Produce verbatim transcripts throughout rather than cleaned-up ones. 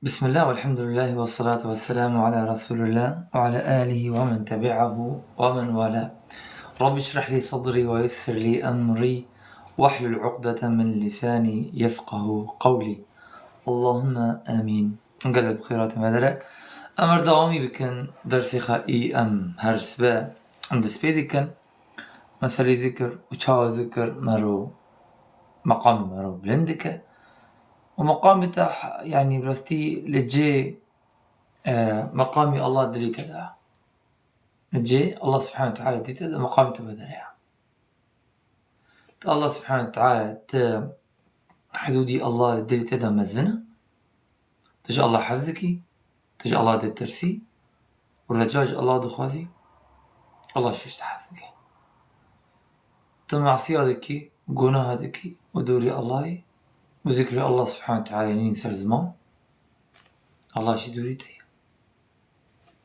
بسم الله والحمد لله والصلاة والسلام على رسول الله وعلى آله ومن تبعه ومن والاه. رب اشرح لي صدري ويسر لي أمري واحلل عقدة من لساني يفقه قولي. اللهم آمين. Gelek bi xêr hatin vedere. Em her dewamî bikin dersê xwe î em her sibe em dest pê dikin. Meselê zikir û çawa zikir mero meqamê mero bilind dike. Û meqamê te, yanî, bi rastî li cê, e, meqamê Allah dilê te de. Li cê Allah Subhanahu Teala dilê te de, meqamê te vedere ya. Te Allah Subhanahu Teala, te hidûdî Allah li dilê te de mezin e. Tu ji Allah hez dikî, tu ji Allah ditirsî û reca ji Allah dixwazî, Allah jî ji te hez dike. Tu masiya dikî, gunaha dikî û dûrî Allahî û zikrê Allah Subhanahu Teala nîn ser ziman, Allah jî dûrî te ye.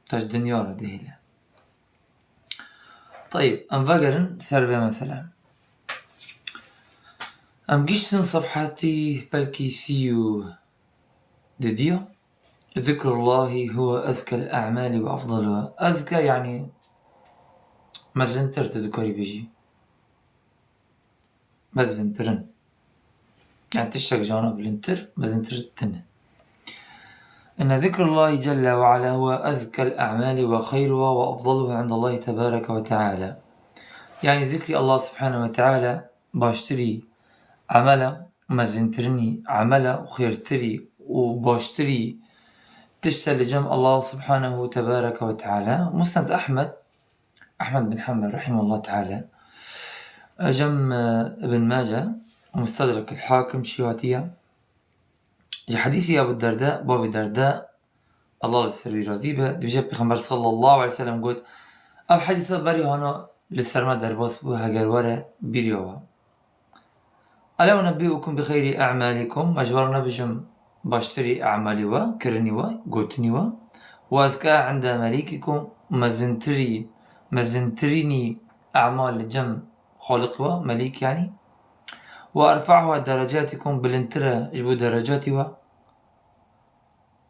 Te ji dinya re dihêle. Tayîb, em vegerin ser vê mesele. Em giştin sefhetî belkî sî û didiya. Zikrullahi huve ezkel a'mali ve afdaluha. Ezke, yanî, mezintir, tu dikarî bêjî. Mezintirin. Yani tiştek ji wana bilindtir, mezintir tine. Inne zikrullahi celle ve ala huve ezkel a'mali ve xeyruha ve afdaluha indallahi tebareke ve teala. Yani zikrî Allah Subhanahu ve Teala baştirî emel e, mezintirinî emel e û xêrtirî û baştirî tişt e li cem Allah Subhanahu Tebareke ve Teala. Musned Ahmed, Ahmed bin Hanbel rahimehullah teala, cem, e, Ibn Mace, Mustedrek el-Hakim şî hatiye. Ji hedîsê Ebu Derde, bavê Derde, Allah li ser wî razî be, dibêje Pêxember sallallahu aleyhi ve sellem got, ev hedîsa berî hana li ser me derbas bû, heger were bîriya we. Ela unebbi'ukum bi xeyri a'malikum, ez ji we re nebêjim baştirî e'malî we, kirinî we, gotinî we. Ve ezka inde melikikum, mezintirî, mezintirînî e'mal li cem Xaliq we, melîk yanî. Ve erfa'uha derecatikum, bilindtir e ji bo derecatî we.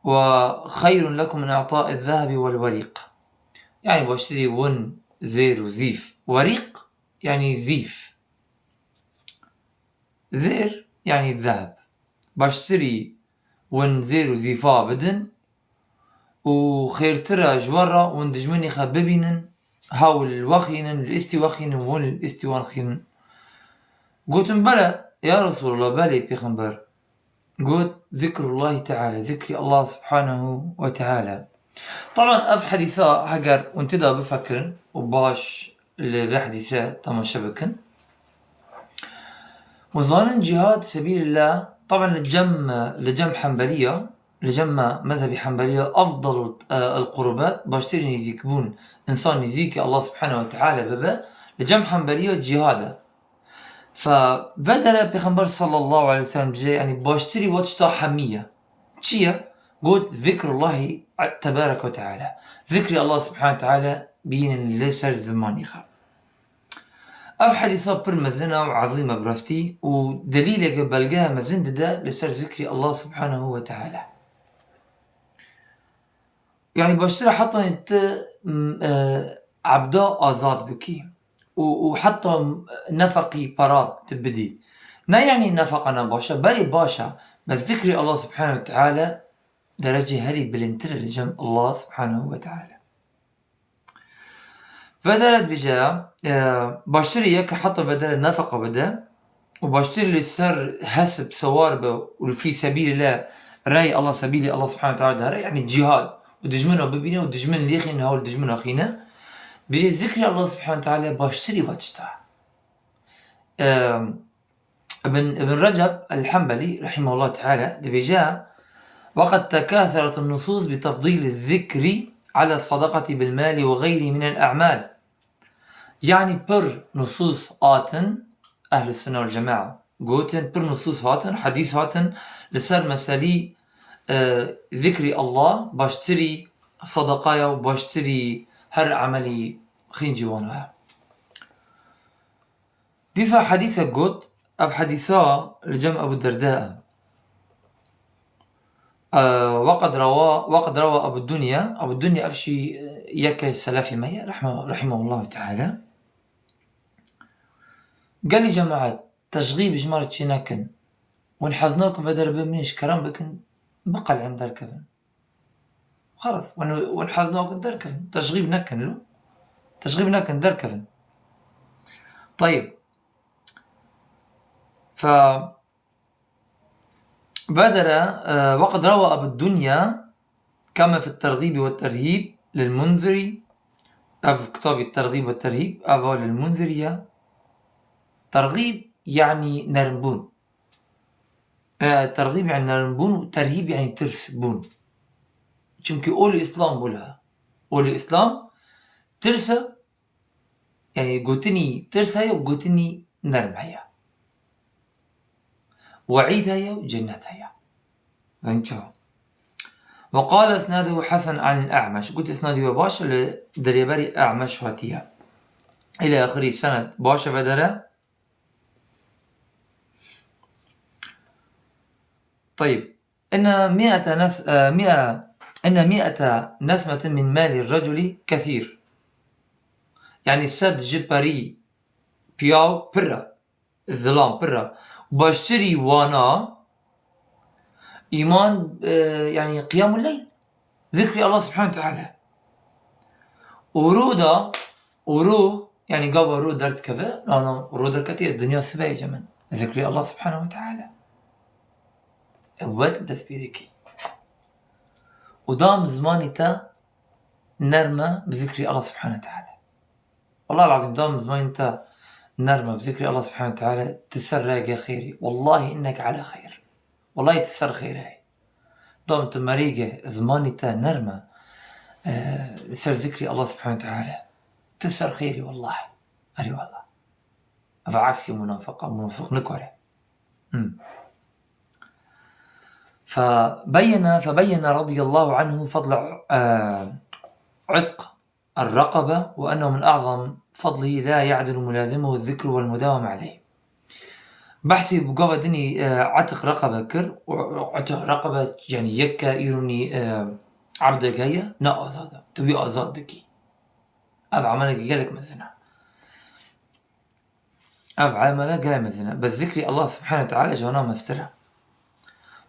Ve xeyrun lekum min i'ta'i zehebi vel werîq. Yani baştirî win, zêr û zîf. Werîq, yani zîf. Zêr, yani zeheb. Baştirî win zêr û zîfa bidin û xêrtir e ji we re win dijminê xwe bibînin, hewl li we xînin, li îstî we xînin, win li îstî wan xînin. Gotin, bele, ya Resulallah, belê, Pêxember. Got, zikrullahi teala, zikrî Allah subhanehu ve teala. Taban ev hedîsa heger hûn tê de bifikirin û baş li vê hedîse temaşe bikin. Û zanin cîhad sebîlillah, taban li cem, li cem Hembeliya, li cem me, mezhebî Hembeliya, afdal, e, el qurubat, baştirî nêzîkbûn, însan nêzîkî Allah subhanehu ve teala bibe, li cem Hembeliya cîhad e. Fe vedere Pêxember sallallahu aleyhi ve sellem dibêje, yanî baştirî wa tişta hemî ye. Çi ye? Got, zikrullahi tebarek ve teala. Zikrî Allah subhanahu ve teala bînin li ser zimanî xwe. Ev hedîsa pir mezin e û ezîm e bi rastî û delîleke, belgeya mezin dide li ser zikrî Allah subhanahu ve teala. Yanî baştir e heta tu, m, e, ebda azad bikî û, û heta nefeqî, para tu bidî. Ne yanî nefeqa ne baş e, belê baş e. Bes zikrî Allah subhanahu ve teala derecê herî bilindtir e li cem Allah subhanahu ve teala. Vedere dibêje, e, baştirî ye ke heta vedere nefeqa bide û baştirî li ser hesib sewar be û li fî sebîlillah, rey Allah, sebîlê Allah subhanahu ve teala de here, yanî cîhad û dijmino bibîne û dijmin lê xîne, hewl dijmino xîne. Bêje zikrî Allah subhanahu ve teala baştirî va tişta. E, Ibn, Ibn Receb el-Hembelî rahimehullah teala dibêje, وقد تكاثرت النصوص بتفضيل الذكر على الصدقة بالمال وغيره من الأعمال. Yanî pir nusûs hatin, Ehl-i Sunne vel Cemaa gotin, pir nusûs hatin, hedîs hatin li ser meselî, e, zikrî Allah baştirî sadaqaya û baştirî her emelî xîncî wan e. Dîsa hedîsek got, ev hedîsa li cem Ebû Derde e. Ee, وقد روى، وقد روى أبو الدنيا، Abu Dunya ev jî, e, yeke selefê me ye, rahme-, rahimehullahu teala. Gelî cemaet, teşxîb ji me re çê nekin. Win hez nakin vê derê bimînin, ji kerem bikin, biqelin derkevin. Xelas, win, win hez nakin derkevin. Teşxîb nekin lo. Teşxîb nekin, derkevin. Tayib. Fe Bedere, e, وقد روى أبو الدنيا كما في الترغيب والترهيب للمنذري. Ev kitabî Tergîb ve Terhîb, ev a lil Munzirî ye. Tergîb, yanî nermbûn. E, tergîb, yanî nermbûn û terhîb, yanî tirsbûn. Çimkî olê Îslam bû le. Olê Îslam tirs e, yanî gotinî tirs heye û gotinî nerm heye. Weîd heye û cennet heye. Vençaw. وقال إسناده حسن عن الأعمش. Got, îsnadî we baş e, li derêberî E'meş hatiye. إلى آخر السند. Baş e vedere. Tayib. إن مائة نس-، e, مائة، إن مائة نسمة من مال الرجل كثير. Yanî sed ji perî piyaw pir e, zilam pir e. Baştirî wana îman, e, yanî qiyamul leyl. Zikrî Allah Subhanahu Teala. Û rû da, û rû, yanî gava rû derdikeve, nana rû derketiye, dinya sibe ye cemin. Zikrî Allah Subhanahu Teala. Ew wek dest pê dikî. Û dam zimanî te nerm e bi zikrî Allah Subhanahu Teala. Wallahî lazîm, dam zimanî te nerm e bi zikrî Allah Subhanahu Teala, tu ser rêgê xêrî. Wallahî inneke ala xeyr. Wallahî tu ser xêrê. Dam tu merîge zimanî te nerm e, e, li ser zikrî Allah Subhanahu Teala. Tu ser xêrî wallahî. Erê wallah. Ev aksî munafiq e, munafiq nikare. Hmm. فبين، فبين رضي الله عنه فضل، آه، عتق الرقبة، وأنه من أعظم فضله لا يعدل ملازمه الذكر والمداومة عليه. Behsî bi gava dinî, e, etiq reqebe kir. Û etiq reqebe, yanî yeke îronî, e, ebdek heye, ne azad e. Tu wî azad dikî. Ev emeleke gelek mezin e. Ev emele gelek mezin e. Bes zikrî Allah Subhanahu Teala ji wana mestir e.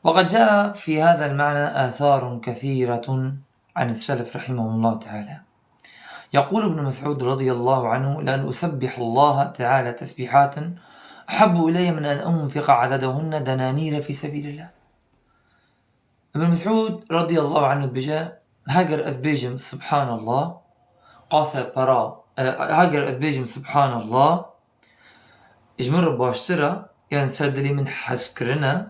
وقد جاء في هذا المعنى آثار كثيرة عن السلف رحمهم الله تعالى. يقول ابن مسعود رضي الله عنه: لأن أسبح الله تعالى تسبيحات أحب إلي من أن أنفق عددهن دنانير في سبيل الله. Ibn Mes'ud radiyallahu anhu dibêje, heger ez bêjim Subhanallah, qase para, e, heger ez bêjim Subhanallah, ji min re baştir e, yani ser dilê min hezkirin e,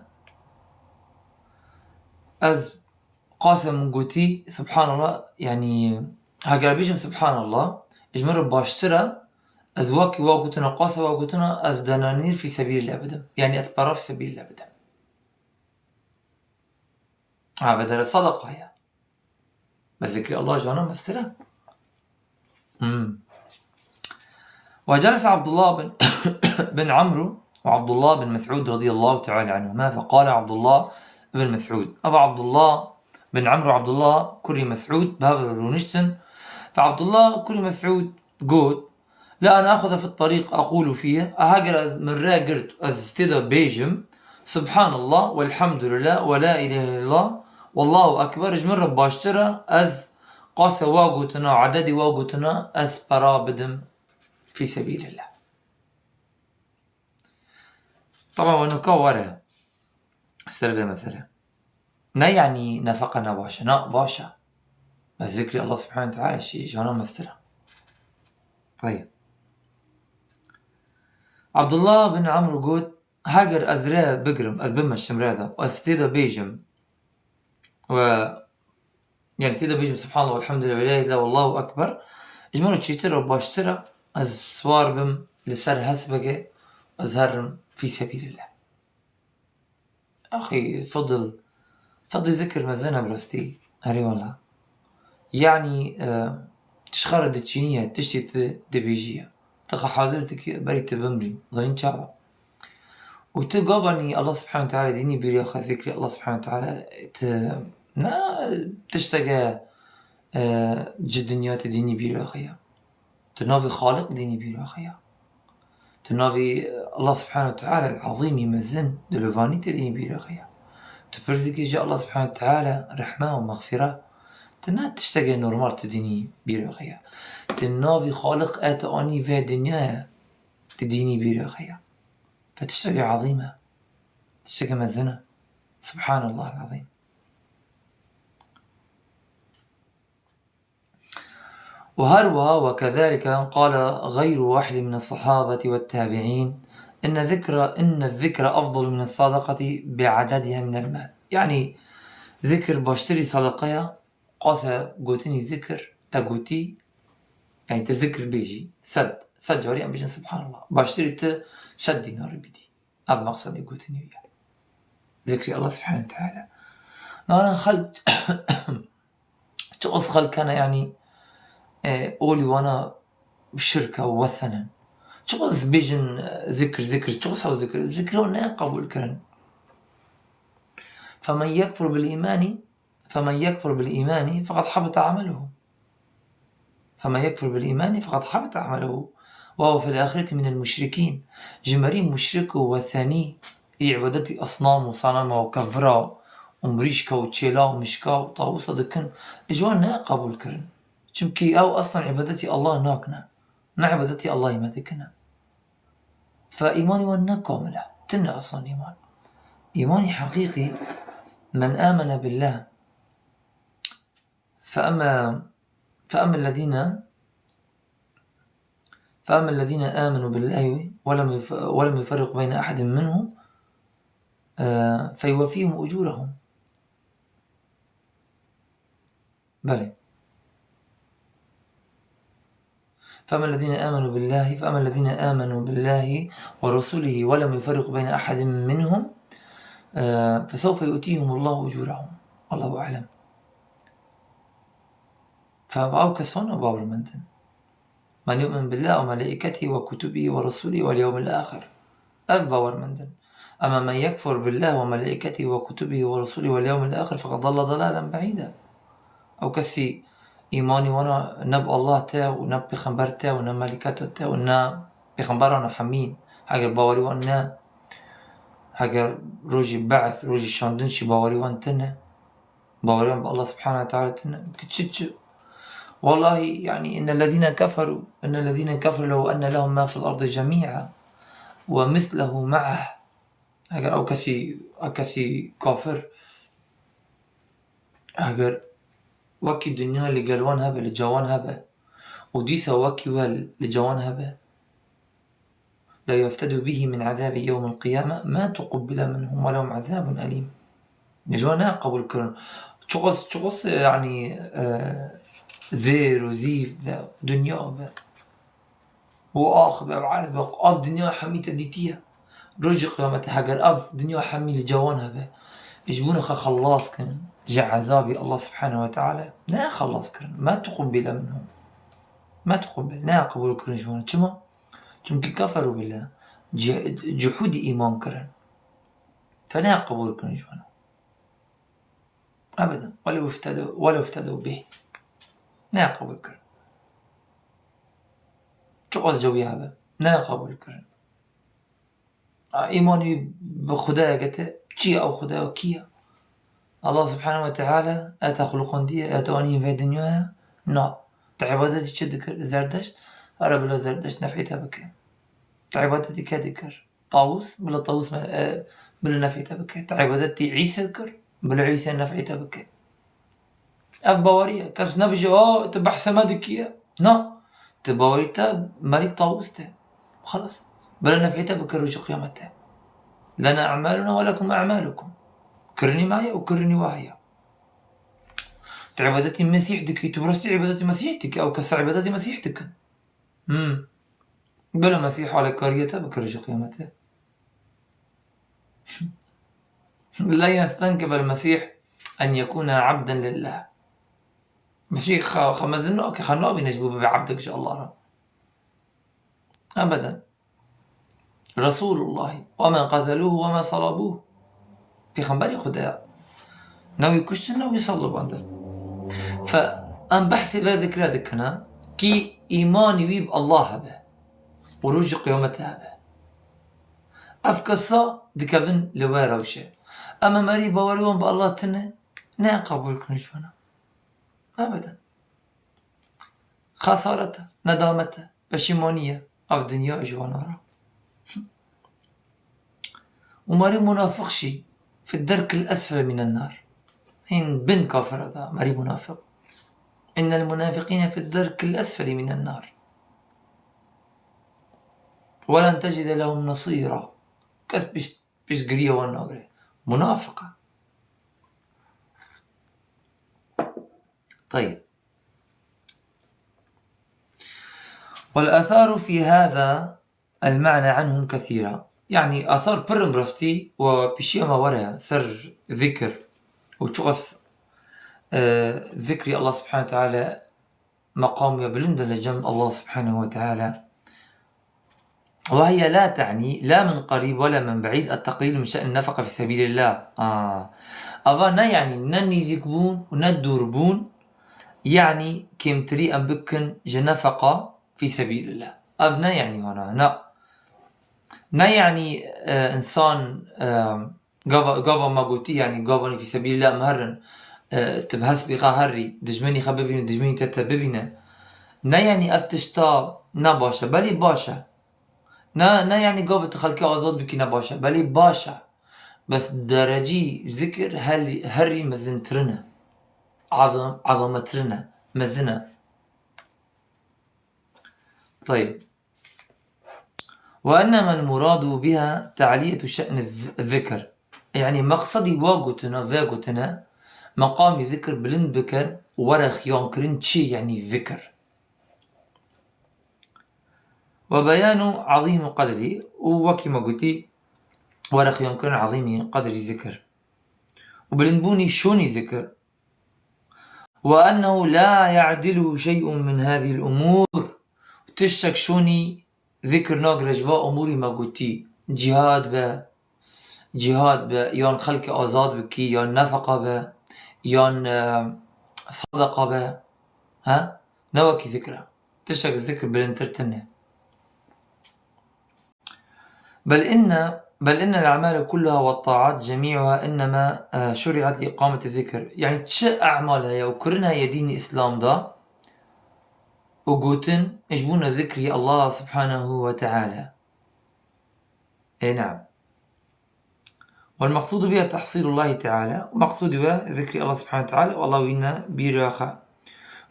ez qase min gotî Subhanallah, yani heger bêjim Subhanallah, ji min re baştir e, ez wekî wa gotina, qase wa gotina, ez denanîr fî sebîlillah bidim. Yani ez para fî sebîlillah bidim. Ha, vedere sadaqa ye. Bes zikrî Allah ji wana mestir e. Hmm. وجلس عبد الله بن، بن عمرو وعبد الله بن مسعود رضي الله تعالى عنهما، فقال عبد الله بن مسعود. Ev Abdullah bin Amr û Abdullah kurî Mes'ud bi hev re rûniştin. Fe Abdullah kurî Mes'ud got, لا أنا أخذ في الطريق أقول فيه. Heger ez min rê girt, ez tê de bêjim, Subhanallah, velhamdülillah, ve la ilahe illallah, vallahu ekber, ji min re baştir e, ez qase wa gotina, ededî wa gotina, ez para bidim fî sebîlillah. Taban we nika were ser vê mesele. Ne yanî nefeqa ne baş e. Na, baş e. Bes zikrî Allah Subhanahu Teala jî ji wana mestir e. Tayyib. Abdullah bin Amr got, heger ez rê bigrim, ez bimeşim rê de, ez tê de bêjim, we, yani tê de bêjim Subhanallah, velhamdülillah, ve la ilahe illallah, vallahu ekber, ji min re çêtir e, baştir e, ez siwar bim li ser hesbekê, ez herim fî sebîlillah. Axî fidl, fidlê zikir mezin e bi rastî. Erê wela. Yanî, e, tu ji xwe re diçînî ye, tiştê tu dibêjî ye. Tu xwe hazir dikî, berî tu bimrî. Zanî çawa? Û tu gavanî Allah subhanahu teala dînî bîra xwe, zikrî Allah subhanahu teala, tu ne tişteke, e, ji dinya tu dînî bîra xwe ya. Tu navî Xaliq dînî bîra xwe ya. Tu navî, e, Allah subhanahu teala el-Azîmî mezin, dilovanî tu dînî bîra xwe ya. Tu pirsîkî ji Allah subhanahu teala rehme û mexfîre. Tu ne tişteke normal tu dînî bîra xwe ya. Tu navî Xaliq e tu anî vê dinyayê, tu dînî bîra xwe ya. Fe tiştekî ezîm e. Tiştekî mezin e. Subhanallah el-Azîm. Û her wiha وكذلك قال غير واحد من الصحابة والتابعين إن ذكر، إن الذكر أفضل من الصدقة بعددها من المال. Yani zikir baştirî sadaqeya, qase gotinî zikir, te gotî, yani te zikir bêjî, sed, sed carî em bêjin subhanallah. Baştirî tu sed dînarî bidî. Ev maqsedê gotinî ye. Zikrî Allah subhanahu teala. Nana xelk, çiqas xelk hene, yanî, e, olî wana şirk e û wesen in. Çiqas bêjin, e, zikir, zikir, çiqas ew zikir, zikir ew ne qebûl kirin. فمن يكفر بالإيمان، فمن يكفر بالإيمان فقد حبط عمله. فمن يكفر بالإيمان فقد حبط عمله وهو في الآخرة من المشركين. Ji merî muşrik û wesenî, î îbadetî esnam û sanema û kevira û mirîşka û çêla û mişka û tawusa dikin, ji wan ne qebûl kirin. Çimkî ew eslan îbadetî Allah nakine. Ne îbadetî Allahî me dikine. Fe îmanî wan ne kamil e. Tune eslan îman. Îmanî heqîqî, men amene billah. فأما، فأما الذين، فأما الذين آمنوا بالله ولم يف-، ولم يفرقوا بين أحد منهم، آه، فيوفيهم أجورهم. Belê. فأما الذين آمنوا بالله، فأما الذين آمنوا بالله ورسله ولم يفرقوا بين أحد منهم، آه، فسوف يؤتيهم الله أجورهم. الله أعلم. Fe ew kes wan bawer mendin. من يؤمن بالله وملائكته وكتبه ورسله واليوم الآخر. Ev bawer mendin. أما من يكفر بالله وملائكته وكتبه ورسله واليوم الآخر فقد ضل ضلالا بعيدا. Ew kesî îmanî wana ne bi Allah te û ne bi pêxember te û ne melîketa te û ne pêxemberana hemî, heger bawerî wan ne, heger rojî be'th, rojî şandin jî bawerî wan tune, bawerî wan bi Allah subhanahu ve teala tune, ki çi çi? Wallahî, yani, إن الذين كفروا، إن الذين كفروا لو أن لهم ما في الأرض جميعا ومثله معه. Eger ew kesî, ew kesî kafir, eger wekî dinya li gel wan hebe, li ca wan hebe, û dîsa wekî we li ca wan hebe, ليفتدوا به من عذاب يوم القيامة ما تقبل منهم ولهم عذاب أليم. Ji wan ne qebûl kirin. Çiqas, çiqas, yani, e, zêr û zîv be, dinya be. û ax be, û erd be, ev dinya hemî te dîtiye. Rojê qiyametê heger ev dinya hemî li ca wan hebe, ji bo xwe xelas kin ji ezabî Allah subhanahu ve teala, ne xelas kirin. ما تقبل منهم. ما تقبل. Ne qebûl kirin ji wan. Çima? Çimkî keferû billah. Cih-, cihûdî îman kirin. Fe ne qebûl kirin ji wan. Ebeden. Welew iftedû, welew iftedû bih. Ne qebûl kirin. Çiqas cewî hebe. Ne qebûl kirin. A, îmanî bi Xwedayeke te, çi ye ew Xwedaya, kî ye? Allah subhanahu ve teala, e te xuluqandiye, e te anî vê dinyaya? Na. Te îbadetî çi dikir? Zerdeşt? Here bila Zerdeşt nef'î te bike. Te îbadetî ke dikir? Tawus, bila Tawus me-, e, bila nef'î te bike. Te îbadetî Îse kir, bila Îse nef'î te bike. Ev bawerî ye. Kes nebije, "A, tu behsa me dikî ye." Na. Tu bawerî te merîk Tawus te. Xelas. Bila nef'î te bike rojê qiyametê. "Lena a'maluna ve lekum a'malukum." Kirinî me heye û kirinî we heye. Tu îbadetî Mesîh dikî, tu bi rastî îbadetî Mesîh dikî, ew kes îbadetî Mesîh dikin. Hmm. Bila Mesîh alekariya te bikir ji qiyametê. لن يستنكف المسيح أن يكون عبدا لله. Mesîh xwe, xwe mezin nake, xwe nabîne ji bo bibe ebdek ji Allah re. Ebeden. Resûlullahî. Ve me qetelûhu ve me salabûh. Pêxemberê Xwedê ye. Ne wî kuştin, ne wî salibandin. Fe em behsê vê zikre dikine, kî îmanî wî bi Allah hebe û rojê qiyametê hebe. Ev kesa dikevin li wê rewşê. Em ê merî bawerî wan bi Allah tune, ne qebûl kin ji wana. Ebeden. Xesaret e, nedamet e, peşîmanî ye. Ev dinya ji wan re. Û merî munafiq jî fi derkil esfel mînen nar. Hîn bin kafira da merî munafiq. Innel munafiqîne fi derkil esfel mînen nar. Welen tecide lehum nesîra. Kes pişt, piştgiriyê wan nagire. Munafiq e. Teyib. والآثار في هذا المعنى عنهم كثيرة. Yani, asar pir in bi rastî û pêşiya me were ser zikir û çiqas, e, zikrî Allah Subhanahu Teala meqam ya bilind e li cem Allah Subhanahu ve Teala. وهي لا تعني لا من قريب ولا من بعيد التقليل من شأن النفقة في سبيل الله. Aa. Ava ne yani ne nêzîkbûn û ne dûrbûn, yani kêmtirî em bikin ji nefeqa fî sebîlillah. Ev ne yani wana, na. Ne yani, e, insan, e, gava, gava me gotî, yani gavanî fî sebîlillah em herin, e, tu bi hespî xwe herî, dijminî xwe bibîne, dijminî te te bibîne. Ne yani ev tişta ne baş e, belê baş e. Ne, ne yani gavê tu xelkê azad bikî ne baş e, belê baş e. Bes derecî zikir hel-, herî mezintirin e. Azam-, azamettirin e, mezin e. Teyb. وإنما المراد بها تعلية شأن الذ-، الذكر. Yani, meqsedî wa gotine, vê gotine, meqamî zikir bilind bikin, were xiyankirin çi, yani zikir. وبيان عظيم قدره، û wekî me gotî, were xiyankirin ezîmî qedrî zikir. Û bilindbûnî şûnî zikir. وأنه لا يعدله شيء من هذه الأمور. Tiştek şûnî zikir nagire ji va umûrî me gotî. Cîhad be, cîhad be, yan xelkê azad bikî, yan nefeqa be, yan, e, sedeqa be. He? Ne wekî zikir e. Tiştek zikir bilindtir tune. بل إن، بل إن الأعمال كلها والطاعات جميعها إنما، آه، شرعت لإقامة الذكر. Yani çi e'mal heye û kirin heye dînî Îslam da û gotin ji bo ne zikrî Allah Subhanahu ve Teala. Ê, neam. والمقصود بها تحصيل الله تعالى. Meqsûdî we zikrî Allah Subhanahu ve Teala û Allah wî ne bîra xwe.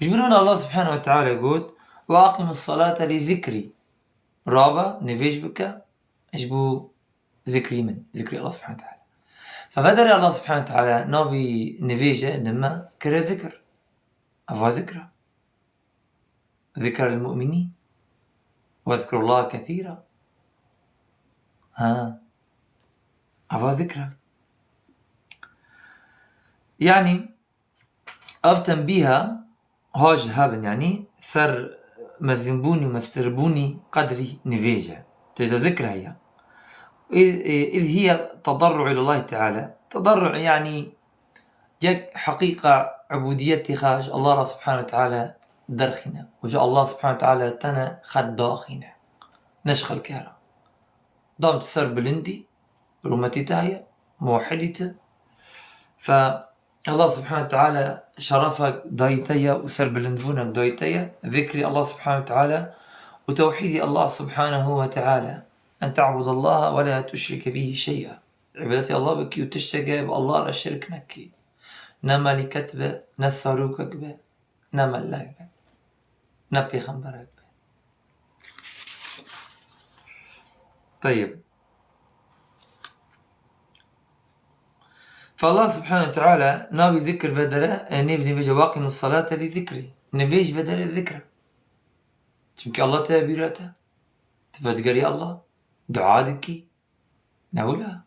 Ji bo ne Allah Subhanahu ve Teala got, وأقم الصلاة لذكري. Rabe, nivêj bike, ji bo zikrî min, zikrî Allah Subhanahu ve Teala. Fe vê derê Allah Subhanahu ve Teala navî nivêje nime kire zikir. Eva zikir e. ذكر المؤمنين. واذكروا الله كثيرا. Ha. Eva zikir e. Yani, ev tenbîha ha ji hebin, yani, ser mezinbûnî û mestirbûnî qedrî nivêje. Tê de zikir heye. إذ، إذ هي تضرع إلى الله تعالى. Tedarru, yani, yek heqîqa ubûdiyetê xwe ji Allah re Subhanahu ve Teala derxîne û ji Allah Subhanahu ve Teala tene xwe daxîne. Ne ji xelkê re. Dam tu ser bilindî, rûmetî te heye, muwehhidî tu. Fe Allah Subhanahu ve Teala şerefek dayî te ye û serbilindbûnek dayî te ye. Zikrî Allah Subhanahu ve Teala û tewhîdî Allah Subhanahu ve Teala. أن تعبد الله ولا تشرك به شيئا. Îbadetê Allah bikî û tiştekê bi Allah re şirk nekî. Ne melîket be, ne serokek be, ne melek be, ne pêxemberek be. Teyib. Fe Allah Subhanahu ve Teala navî zikir vedere, e, nêv nivêje, "Waqimus salate li zikri." Nivêj vedere zikir. Çimkî Allah te bîra te. Tu vedigerî Allah. Dua dikî. Ne wila.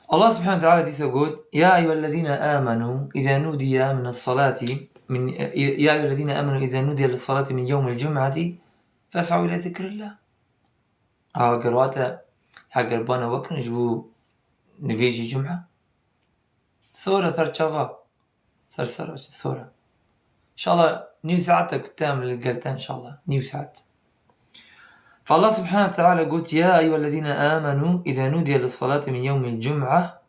Allah Subhanahu ve Teala dîsa got, "Ya eyyuhellezîne âmenû, izâ nûdiye mine's salati, min, ya eyyuhellezîne âmenû, izâ nûdiye lis salati min yewmil cum'ati, fes'ew ile zikrillah." Ew ger wate, heger bane wekirin ji bo nivêjî cum'e. Sore ser çava. Ser ser sore. İnşallah nîv saete ku te em li gel te inşallah. Nîv saet. Fe Allah subhanahu ve teala got, "Ya eyyuhellezine amenu, iza nudiye lis-salati min yevmil cum'a,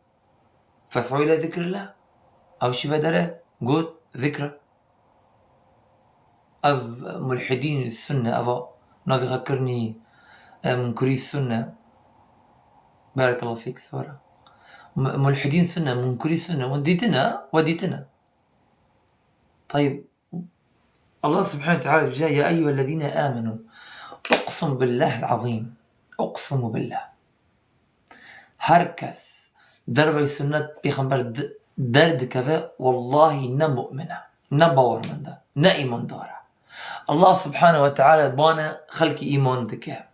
fes'u ila zikrillah." Ew şî vedere, got, zikra. Ev mulhidîn sunne, eva navê xwe kirinî, e, munkurî sunne. Barekallahu fîk, sora. M-, mulhidîn sunne, munkurî sunne. We dîtine, we dîtine. Tayyib. Allah subhanahu ve teala dibêje, "Ya eyyuhellezine amenu, uqsimu billahil azîm. Uqsimu billah." Her kes derveyî sunnet pêxember di-, derdikeve, wellahî ne mu'min e, ne bawermend e, ne îmandar e. Allah subhanahu ve teala bane xelkî îman dike.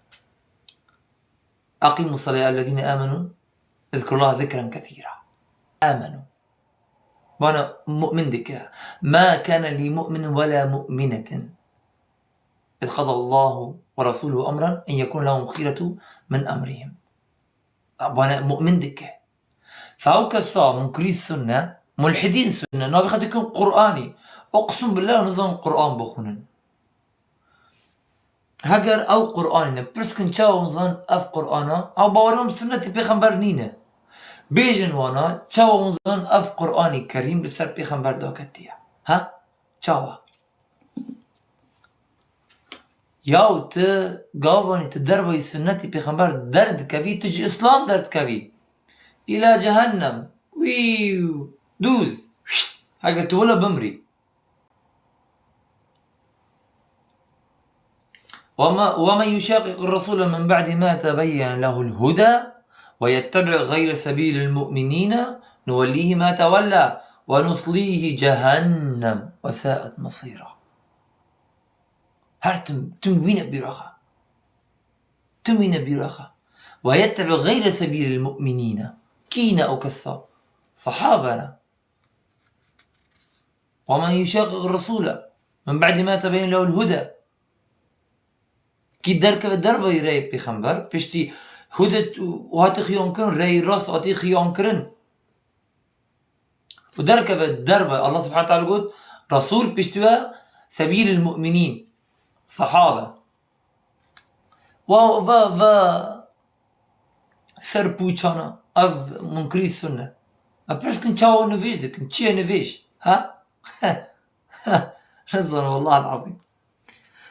Eqimus salate ya eyyuhellezine amenu, izkurullaha zikren kesîra. Amenu. Bana mu'min dike. Ma kana li mu'minin ve la mu'minetin. İz qadallahu ve rasuluhu emran en yekun lehum khiyretu min emrihim. Bana mu'min dike. Fa ew kesa munkirî sunne, mulhidîn sunne, navê xwe dikin Qur'anî. Uqsim billah nizanin Qur'an bixwînin. Heger ew Qur'anî ne, pirs kin çawa hûn zanin ev Qur'ana, ew bawerê wan bi sunnetê pêxember nîne. Bêjin wana, çawa hûn zanin ev Qur'anî kerîm li ser pêxember daketiye? Ha? Çawa? Yaw tu gavanî, tu dervayî sunnetî pêxember derdikevî, tu ji Îslam derdikevî. Îla cehennem. Wîw. Dûz. Heger tu wila bimrî. وما-، ومن يشاقق الرسول من بعد ما تبين له الهدى ويتبع غير سبيل المؤمنين نوله ما تولى ونصليه جهنم وساءت مصيرا. Her tim, tim wîne bîra xwe. Tim wîne bîra xwe. ويتبع غير سبيل المؤمنين. Kî ne ew kesa? Sahabe ne. ومن يشاقق الرسول من بعد ما تبين له الهدى. Kî derkeve derveyî rêyê pêxember, piştî hudet û hatî xiyankirin, rêyî rast hatî xiyankirin. Û derkeve derve, Allah subhanahu teala got, Resul piştî we sebîlil mu'minîn, sahabe. Wa, va, va, ser pûçana, ev munkirî sunne. Em pirs kin çawa nivêj dikin, çi ye nivêj? Ha? Nizanim, wallahil azîm.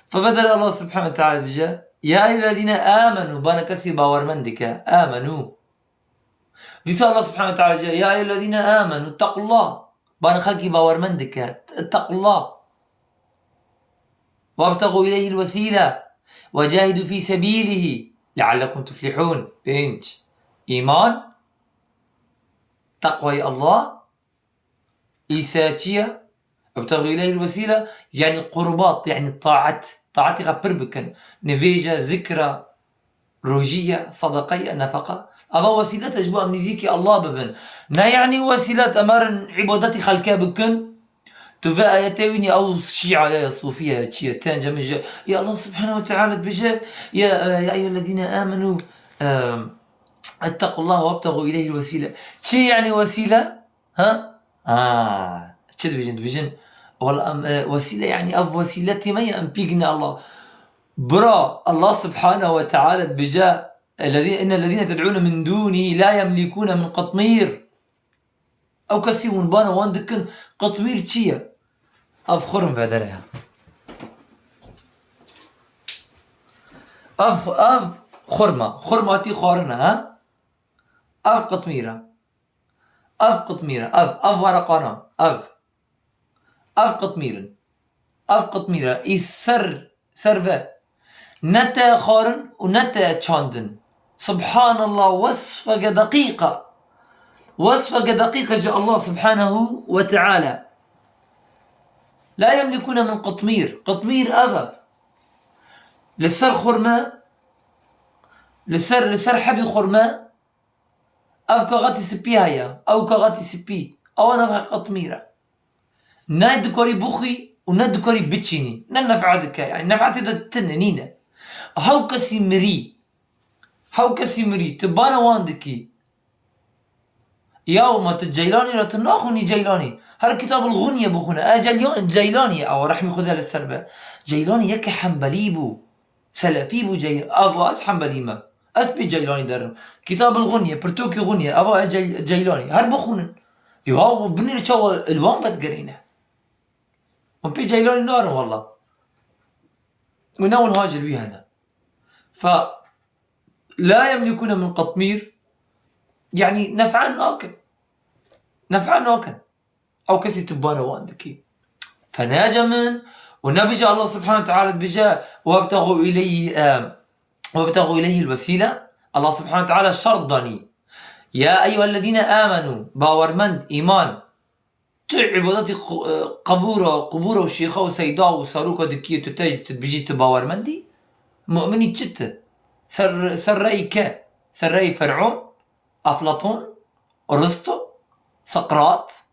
Fe bedel Allah subhanahu ve teala dibêje, "Ya eyyuhellezîne âmenû", bana kesî bawermend dike, âmenû. Dîsa Allah subhanahu ve teala dibêje, "Ya eyyuhellezîne âmenû, ittaqullah." Bana xelkî bawermend dike, ittaqullah. "Webtexû ileyhil vesîle, ve cahidû fî sebîlihî, leallekum tuflihûn." Pênc. Îman, teqwayê Allah, Îsa çi ye? Ebtexû ileyhil wesîle, yanî qurbat, yanî taat. Taatê xwe pir bikin. Nivêje, zikra, rojî ye, sedeqe ye, nefeqa. Eva wesîlet e ji bo em nîzîkî Allah bibin. Ne yanî wesîlet em herin îbadetî xelkê bikin. Tu vê ayetê wînî ew şîa ye, ya sofî ye, ya çi ye? Tên cemê ji, ya Allah subhanehu ve teala dibêje, ya, ya eyyuhellezîne amenû, e, ittaqullah webtexû ileyhil wesîle. Çi yanî wesîle? Ha? Ha. Çi dibêjin? Dibêjin, wela em, e, wesîle, yanî ev wesîletê me ye, em pîk ne Allah. Bira, Allah subhanehu ve teala dibêje, "Ellezî-, innellezîne ted'ûne min dûnî la yemlîkûne min qitmîr." Ew kesî hûn bana wan dikin, qitmîr çi ye? Ev xurm vedere ye. Ev, ev xurma. Xurma tî xwarine, ha? Ev qitmîr e. Ev qitmîr e, ev, ev wereqana, ev. Ev qitmîr in. Ev qitmîr e, î ser, ser ve. Ne te xwarin û ne te çandin. Subhanallah, wesfeke deqîq e. Wesfeke deqîq e ji Allah subhanehu ve teala. La yemlikûne min qitmîr. Qitmîr ev e. Li ser xurme, li ser, li ser hebî xurme, Ev kaxetî spî heye, ew kaxetî spî. Ewa nefxe qitmîr e. Ne dikarî bixwî û ne dikarî biçînî. Ne nef'a dike, yanî nef'etê de tune, nîne. Hew kesî mirî. Hew kesî mirî, tu bana wan dikî. Yaw ma tu Ceylanî re tu naxwînî Ceylanî. Her Kitabul Gunye bixwîne. E Ceylan-, Ceylanî ye ew, rehmî Xwedê li ser be. Ceylanî yeke Hembelî bû. Selefî bû Ceylanî. Ava ez Hembelî me. Ez pê Ceylanî derim. Kitabul Gunye, Pirtûkî Gunye, ava e Cey-, Ceylanî. Her bixwînin. Ya binêr çawa li wan vedigirîne. Hûn pê Ceylanî narin wela. Û ne hûn hacir wî hene. Fe la yemlikûne min qitmîr, yanî nef'an nakin. Nef'an nakin. Ew kesî tu bana wan dikî. Fenace min û nebije Allah subhanahu teala dibije, "Webtexû ileyhi, e, webtexû ileyhil wesîle." Allah subhanahu teala şert danî. Ya eyyuhellezîne amenû, bawermend, îman. Tu îbadetî qu-, e, qebûra, qubûra û şêxa û seyda û saroka dikî, tu te, tu dibijî tu bawermendî? Mu'minî çi tu? Ser, ser reyî ke? Ser reyî Fer'ûn, Eflatûn, Aristo, Sokrat?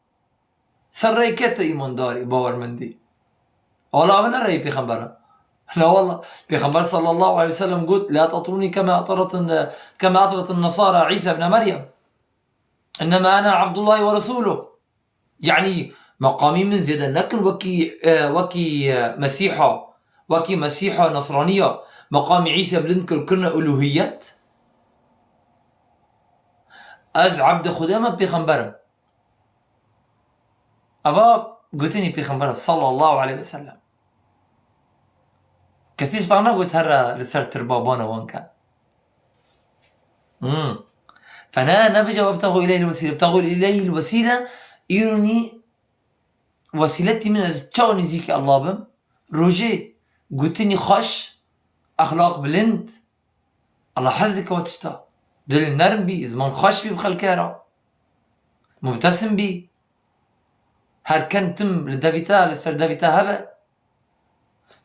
Ser reyî ke tu îmandarî, bawermendî? Wala ev ne reyî pêxembera. La wala. Pêxember sallallahu aleyhi ve sellem got, "La tetrûnî kema etretin, kema etretin nesara Îsa ibne Meryem. Innema ene Abdullahi ve Resûluh." Yanî, meqamî min zêde nekin wekî, e, wekî, e, Mesîha, wekî Mesîha Nesraniya, meqamî Îsa bilind kir, kirine uluhiyet. Ez ebdê Xwedê me, pêxember im. Eva gotinî pêxembera sallallahu aleyhi ve sellem. Kesî ji te negot here li ser tirba bana wan ke. Hmm. Fena nebije webtexû ileyhil wesîle. Webtexû ileyhil wesîle, îronî wesîletî min ez çawa nêzîkî Allah bim? Rojê, gotinî xweş, exlaq bilind. Allah hez dike we tişta. Dil nerm bî, ziman xweş bî bi xelkê re. Mubtesim bî. Her ken tim li devî te, li ser devî te hebe.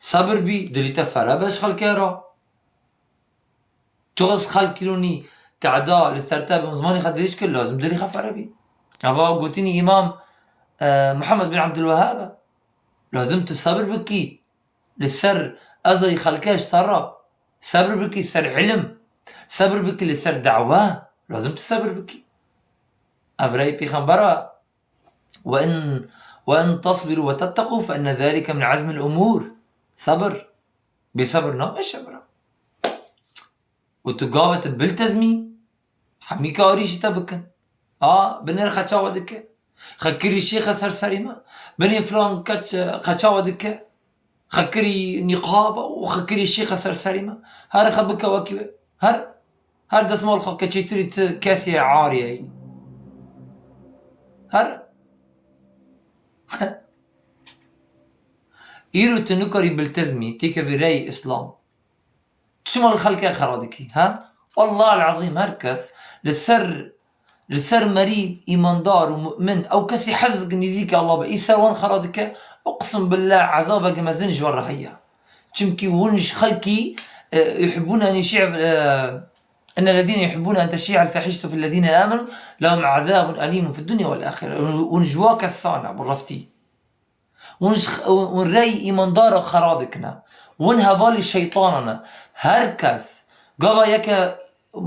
Sebir bî, dilî te fere be ji xelkê re. Çiqas xelk îronî teda li ser te bin, zimanê xwe dirêj kir, lazim dilî xwe fere bî. Eva gotinî Îmam, e, Muhammed bin Abdulwehhab e. Lazim tu sebir bikî li ser ezayî xelkê ji te re. Sebir bikî ser ilim. Sebir bikî li ser dawe. Lazim tu sebir bikî. Ev reyê pêxembera. "Ve in, ve in tasbiru ve tetteqû fe inne zalike min azmil umûr." Sebir. Bê sebir nabe şebira. Û tu gave tu biltezmî, hemî karî ji te bikin. A, binêr xeça we dike. Xekirî şêxe ser serî me. Binê filan keç, e, xeça we dike. Xekirî nîqaba û xekirî şêxe ser serî me. Her xe bike wekî we. Her, her desmal xwe keçêtirî ti kesê arî ye. Her. Îro tu nikarî biltezmî, têkevî rey Îslam. Çima li xelkê xera dikî, ha? Wallah el-azîm her kes li ser, li ser merî îmandar û mu'min, ew kesî hez dike nêzîkî Allah be, î ser wan xera dike, uqsim billah ezabeke mezin ji wan re heye. Çimkî hûn ji xelkî, e, yuhibbûne en yuşî-, e, innellezîne yuhibbûne en teşî'el fahîşetu fillezîne âmenû lehum azâbun elîmun fid dunya vel âxire. Hûn, hûn ji wa kesane bi rastî. Hûn ji x-, hûn rey îmandara xera dikine. Hûn hevalî şeytana ne. Her kes, gava yeke m-,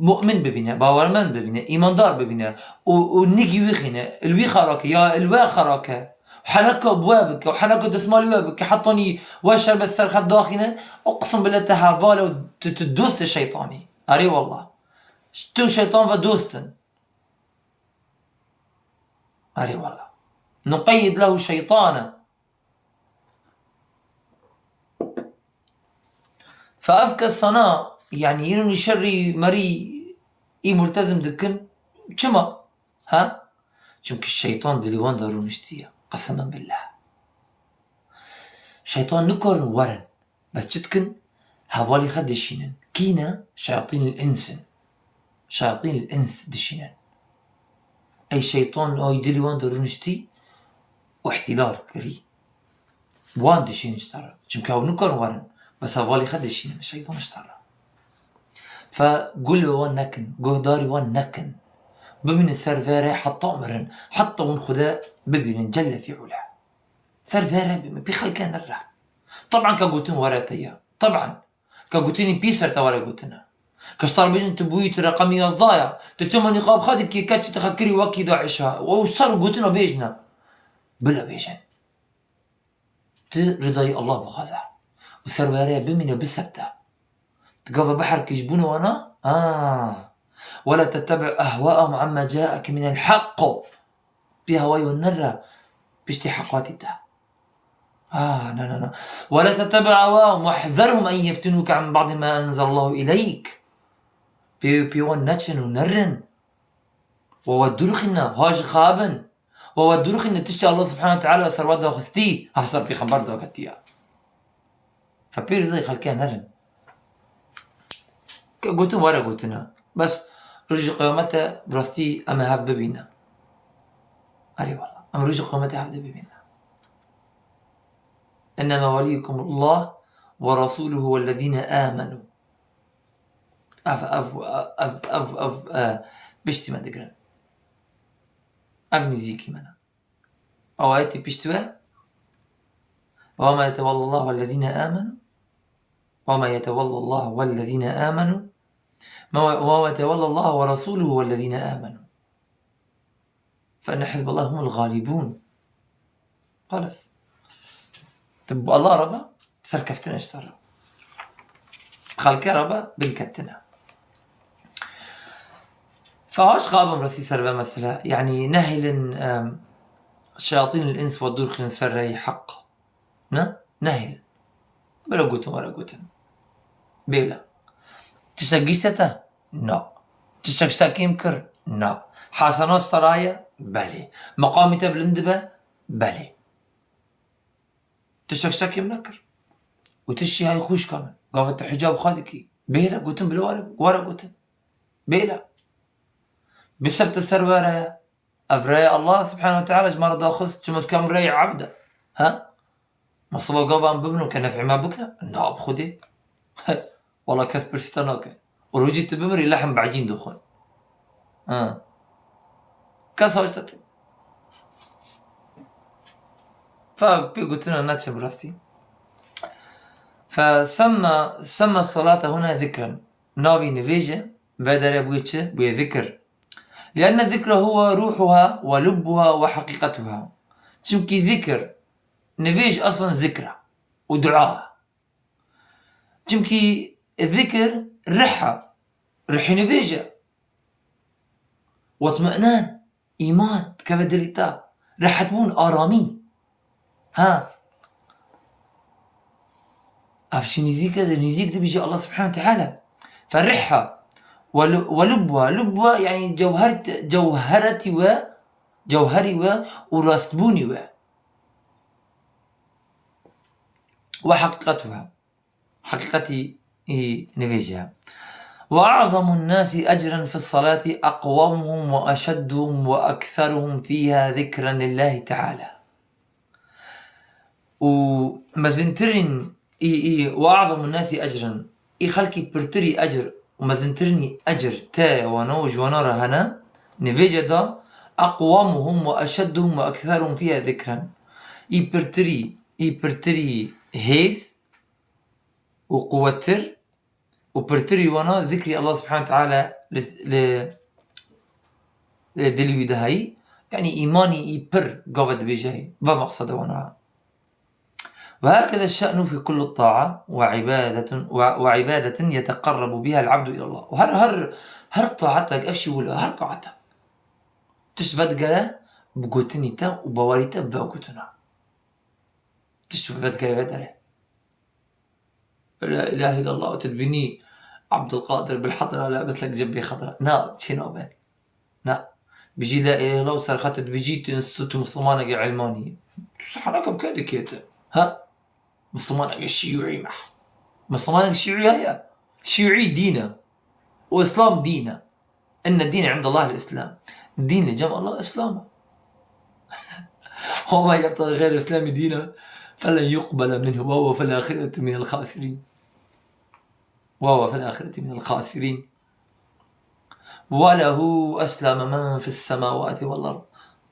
mu'min bibîne, bawermend bibîne, îmandar bibîne û, û nigî wî xîne, li wî xera ke, ya li we xera ke, heneka bi we bike, heneka desmalî we bike, hetanî we şerbet ser xwe daxîne, uqsim billah te heval e û tu, tu dostê şeytanî. Erê wallah. Tu û şeytan ve dost in. Erê wala. Nuqeyyid lehu şeytane. Fe ev kesana, yanî, yên şerî merî î multezim dikin. Çima? Ha? Çimkî şeytan dilî wan de rûniştiye. Qesemen billah. Şeytan nikarin werin. Bes çi dikin? Hevalî xwe dişînin. Kî ne? Şeyatînil îns in. Şeyatînil îns dişînin. Ey şeytan ay dilî wan de rûniştî û îhtîlal kirî. Wan dişînin ji te re. Çimkî ew nikarin werin. Bes hevalî xwe dişînin. Şeytan ji te re. Fe gulê wan nekin. Guhdarî wan nekin. Bimînin ser vê rê heta mirin. Heta hûn Xwedê bibînin. Celle fî ula. Ser vê re bimînin. Pî xelkê nere. Teban ka gotin were te ye. Teban. Ka gotinî pî ser te were gotine. Ke ji te re bêjin tu bûyî, tu reqemî yazdeh ya. Tu çima nîqab xwe dikî, keçî tu xwe kirî wekî DAIŞ a. Ew ser gotina bêjne. Bila bêjin. Tu ridayî Allah bixwaze. Û serwereya bimîne bisebte. Tu gava biherkî ji bûna wana? Ha. ولا تتبع أهواءهم عما جاءك من الحق. Pê hewayê wan nere piştî heqatî te. Ah, na, na, na. ولا تتبع أهواءهم واحذرهم أن يفتنوك عن بعض ما أنزل الله إليك. Pê, pê wan neçin û nerin. Wa we dûr xîne, ha ji xwe bin. Wa we dûr xîne tiştê Allah subhanehu ve teala ser we daxistî, ha ser pêxember dagetiya. Fe pê rizayê xelkê nerin. Ke gotin were gotine. Bes rojî qiyamete bi rastî em ê hev bibîne. Erê wala. Em rojî qiyamete hev dê bibîne. إنما وليكم الله ورسوله والذين آمنوا. Ev, ev, ev, ev, ev, e, piştî me digirin. Ev nîzîkî me ne. Ew ayetî pişt we. وما يتولى الله والذين آمنوا. وما يتولى الله والذين آمنوا. ما، وما يتولى الله ورسوله والذين آمنوا. فإن حزب الله هم الغالبون. Xelas. Tu bi Allah re be, serkeftin e ji te re. Xelkê re be, binketin e. Fe haş xabim resî ser ve mesele. Yani nehêlin, em, şeyatîn el ins ve dûr xînin ser reyê heq. Ne? Nehêlin. Bira gotin, were gotin. Bêle. Tiştek gişte te? Na. Tiştek ji te kêm kir? Na. Hesenat ji te re ye? Belê. Meqamî te bilind dibe? Belê. Tiştek ji te kêm nekir. Û tu şî hay xwişka min. Gava tu hicab xwe dikî. Bêle gotin, bila were, were gotin. Bêle. Bisebte ser were ye. Ev rêya Allah subhanehu ve teala ji me re daxist, çima ez kem rêyê ebd e? He? Ma siba gava em bimrin ke nef'ê me bikine? Na, bi Xwedê. Wala kes pirsî te nake. Û rojî tu bimirî lehm bi ecîn dixwin. Ha. Kes haş te tê. Fa pê gotina neçe bi rastî. Fe semma, semma salate huna zikren. Navî nivêje, vê derê bûye çi? Bûye zikir. لأن الذكر هو روحها ولبها وحقيقتها. Çimkî zikir, nivêj eslen zikr e û dua e. Çimkî zikir rih e, rihê nivêj e. Wetmi'nen, îman dikeve dilê te. Rehetbûn, aramî. Ha. Ev şî nîzîk e, nîzîk dibîje Allah subhanehu ve teala. Fe rih e. Ve lu-, ve lubbuha. Lubbuha yani cewher-, cewheretî we, cewherî we û rastbûnî we. Ve heqîqetuha. Heqîqetî nivêje. وأعظم الناس أجرا في الصلاة أقومهم وأشدهم وأكثرهم فيها ذكرا لله تعالى. Û mezintirîn î, î, وأعظم الناس أجرا, î xelkî pirtirî ecr û mezintirînî ecr te wana û ji wana re hene, nivêje da, أقومهم وأشدهم وأكثرهم فيها ذكرا. Î pirtirî, î pirtirî hêz û quwettir û pirtirî wana zikrî Allah subhanehu ve teala li, li, li dilî wî de heyî. Yanî îmanî î pir gava dibêje heyî. Va meqsede wana. وهكذا الشأن في كل طاعة وعبادة، و، وعبادة يتقرب بها العبد إلى الله. Û her, her, her taetek, ev şî wilo, her taetek. Tişt vedigere bi gotinî te û bawerî te bi vê gotina. Tişt vedigere vê derê. La ilahe illallah, tu dibînî Abdulkadir bil Hadra, la bislek cebê Xadra. Na, çê nabe. Na. Bijî la ilahe illallah û serxwe tu dibijî, tu înstitût Mislimanekî Elmanî. Tu sahneke bi kê dikê tu? Ha? Mislimanekî Şîûî me. Mislimanekî Şîûî heye. Şîûî dîn e. Û Îslam dîn e. إن الدين عند الله الإسلام. Dîn li cem Allah Îslam e. ومن يبتغ غير الإسلام دينا فلن يقبل منه وهو في الآخرة من الخاسرين. وهو في الآخرة من الخاسرين. وله أسلم من في السماوات والأرض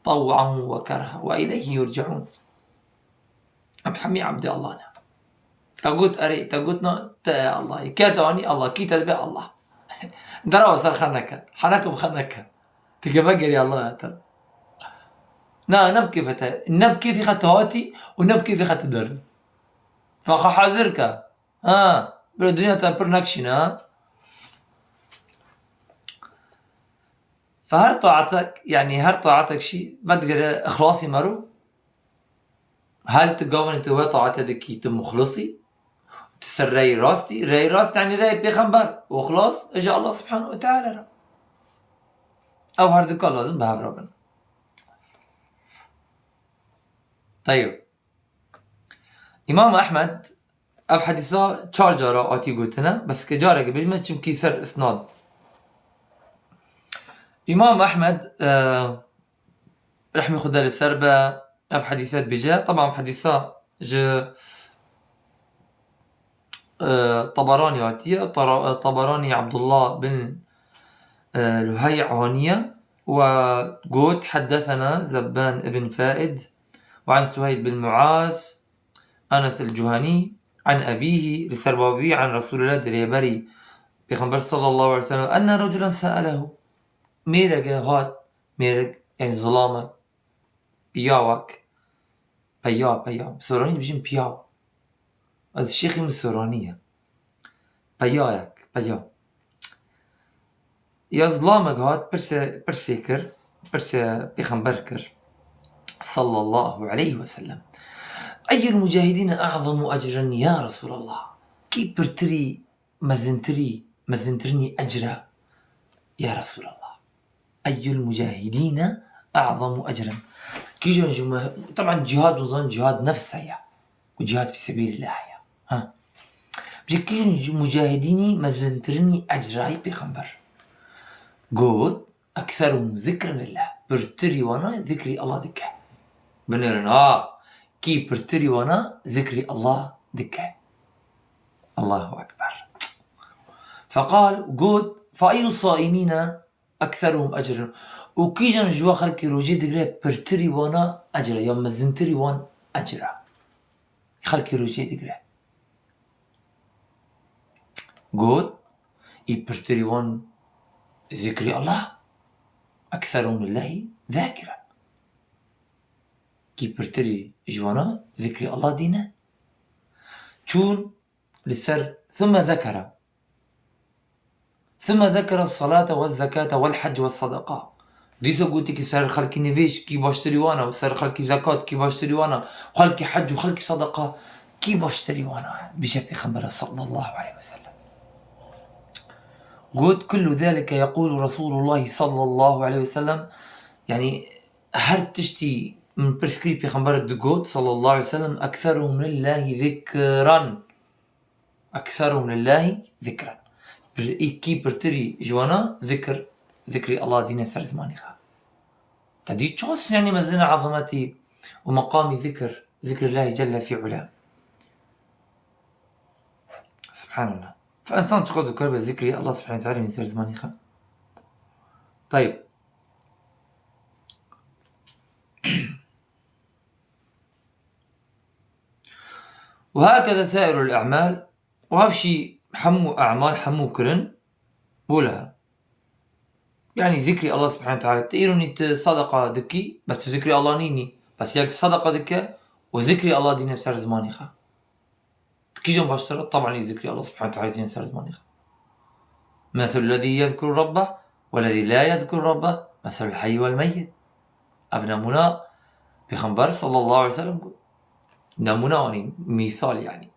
طوعا وكرها وإليه يرجعون. Em hemî ebdê Allah ne. Te got erê, te got na, te ye Allah. Kê te anî Allah, kî te dibe Allah. Derawa ser xwe neke. Heneke bi xwe neke. Tu geve gerî Allah te. Na, ne bi kêfê te. Ne bi kêfê xwe tu hatî û ne bi kêfê xwe tu derî. Fa xwe hazir ke. Ha, bira dinya te pir nekişîne, ha. Fe her taatek, yanî her taatek şî vedigere ixlasî mero. Hel tu gavinî tu we taate dikî, tu muxlisî, tu ser reyê rastî, reyê rast yanî reyê pêxember. Û ixlas e ji Allah Subhanahu ve Teala re. Ew her du ka lazim bi hev re bin. Teyb. Îmam Ehmed ev hedîsa çar cara hatî gotine, bes ke careke bêjime çimkî ser isnad. Îmam Ehmed, e, rehmê Xwedê li ser be, ev hedîse dibêje. Teban hedîsa ji, e, Taberanî hatiye. Tara-, e, Taberanî Abdullah bin, e, Luhey aniye we got, Heddesena Zebban ibn Faid ve an Suheyd bin Muaz, Enes el-Cuhanî, an ebîhî, li ser bavî, an Resûlillah, di rêberî Pêxember sallallahu aleyhi ve sellem, enne reculen se'elehu. Mêreke hat, mêrek, yanî zilamek, piyawek, peya, peya. Soranî dibêjin piyaw. Ez şêxî min soranî ye. Peyayek, peya. Ya zilamek hat, pirse, pirsê kir, pirsê pêxember kir. Sallallahu aleyhi ve sellem. Eyyul mucahidîne a'zamu ecren ya Resûlallah? Kî pirtirî, mezintirî, mezintirinî ecra ya Resûlallah? Eyyul mucahidîne a'zamu ecren? Kîjan ji me-, teban cihad, o zaman cihad nefs heye. Û cihad fî sebîlillah heye. Ha. Ji kîjan ji mucahidînî mezintirinî ecrayî pêxember? Got, ekseruhum zikren lillah. Pirtirî wana zikrî Allah dike. Binêrin ha. Kî pirtirî wana zikrî Allah dike. Allahu Ekber. Feqal, got, fe eyyus saimîne ekseruhum ecren. Û kîjan ji we xelkê rojê digire pirtirî wana ecra, ya mezintirî wan ecra? Xelkê rojê digire. Got, î pirtirî wan zikrî Allah, ekseruhum lillehî zakiren. Kî pirtirî ji wana zikrî Allah dîne. Çûn li ser, thumme zekere. Thumme zekere salate ve zekate vel hecc ve sadaka. Dîsa gotikî ser xelkî nivêj kî baştirî wana, û ser xelkî zekat kî baştirî wana, xelkî hec û xelkî sadaka kî baştirî wana? Bije Pêxembere sallallahu aleyhi ve sellem. Got, kullu zalike yekulu Resulullah sallallahu aleyhi ve sellem. Yani her tiştî min pirs kirî Pêxember digot sallallahu aleyhi ve sellem, ekseruhum lillahi zikran. Ekseruhum lillahi zikran. Pir-, î kî pirtirî ji wana zikir, zikrî Allah dîne ser zimanî xwe. Te dî çiqas, yanî, mezina ezametî û meqamî zikir, zikrillahi celle fi ula. Subhanallah. Fe însan çiqas dikar be zikrî Allah subhanahu ve teala min ser zimanî xwe. Tayib. Ve hakeza sairul a'mal, û hevşî hemû e'mal, hemû kirin, wila. Yani zikrî Allah subhanahu ve teala, tu îronî tu sadaqa dikî, bes tu zikrî Allah nînî, bes yek sadaqa dike û zikrî Allah dîne ser zimanî xwe. Kîjan baştir e? Taban zikrî Allah subhanahu ve teala dîne ser zimanî xwe. Meselul lezî yezkuru rabbeh ve lezî la yezkuru rabbeh, meselul heyy vel meyyit. Ev nemûna Pêxember sallallahu aleyhi ve sellem got. Nemûna anî, mîsal yani.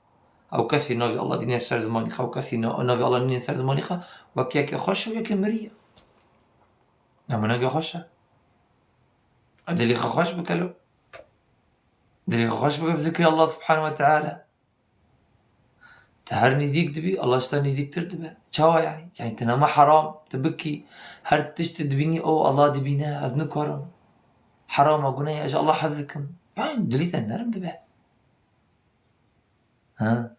Ew kesî navê Allah dîne ser zimanî xwe, ew kesî na-, navê Allah nîne ser zimanî xwe, wek yekê xweş û yekê mirî ye. Nemûneke xweş e. Dilê xwe xweş bike lo. Dilê xwe xweş bike bi zikrî Allah subhanahu ve teala. Tu her nêzîk dibî, Allah ji te nêzîktir dibe. Çawa yani? Yani tu nema heram, tu bikî, her tişt tu dibînî, o Allah dibîne, ez nikarim. Herama, guneh e, ez ji Allah hez dikim. Yani dilê te nerm dibe. Ha?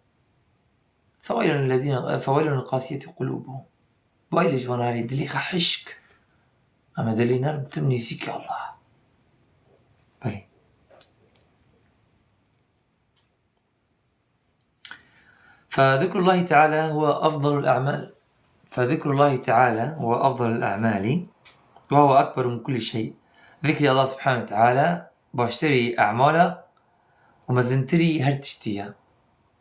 Feweylun lillezîne, feweylun lil qasiyeti qulûbuhum. Weylê ji wan herê dilê xwe hişk. Em ê dilê nerm, tim nêzîkî Allah. Belê. فذكر الله تعالى هو أفضل الأعمال. فذكر الله تعالى هو أفضل الأعمال وهو أكبر من كل شيء. Zikrî Allah subhanahu ve teala baştirî emala û mezintirî her tiştî ye.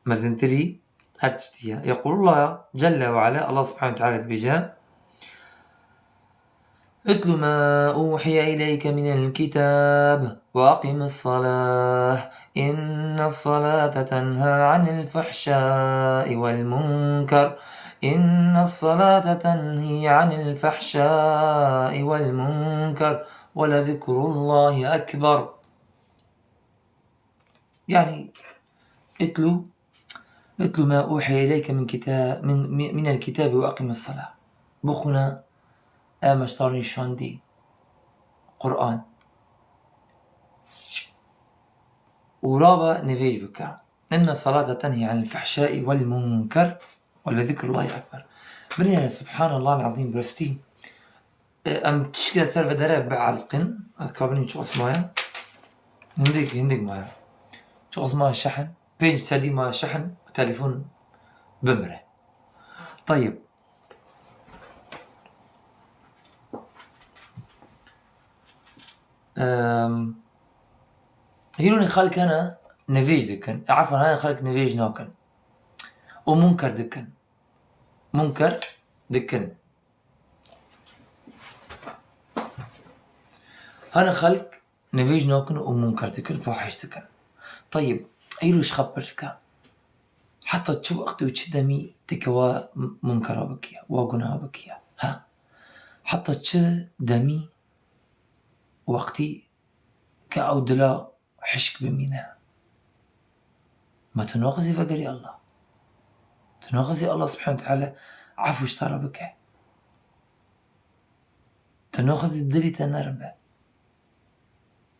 Mezintirî her tiştî ye. يقول الله جل وعلا, Allah subhanahu ve teala dibêje, اتل ما أوحي إليك من الكتاب وأقم الصلاة إن الصلاة تنهى عن الفحشاء والمنكر إن الصلاة تنهي عن الفحشاء والمنكر ولذكر الله أكبر. يعني، اتل، اتل ما أوحي إليك من كتاب، من، من الكتاب وأقم الصلاة. Bixwîne, e, me ji te re nîşandî Quran. Û rabe nivêj bike. إن الصلاة تنهي عن الفحشاء والمنكر ولذكر الله أكبر. Binêre, subhanallah el-azîm, bi rastî. E, em tişkê ser ve dere bielqin. Ez kabinî çiqas maye. Hindik, hindik maye. Çiqas maye şehin. Pênc sedî maye şehin. Telefon bimire. Tayyib. Em, hîrûnê xelk hene nivêj dikin. E, efwen, hene xelk nivêj nakin. Û munker dikin. Munker dikin. Hene xelk nivêj nakin û munker dikin, fahiş dikin. Tayyib, îro ji xwe pirs ke. Heta çi wextê û çi demî tu ke wa munkera bikiye, wa gunaha bikiye? Ha? Heta çi demî, wextî ke ew dila hişk bimîne. Ma tu naxwazî vegerî Allah? Tu naxwazî Allah subhanahu ve teala efû ji te re bike? Tu naxwazî dilî te nerm be?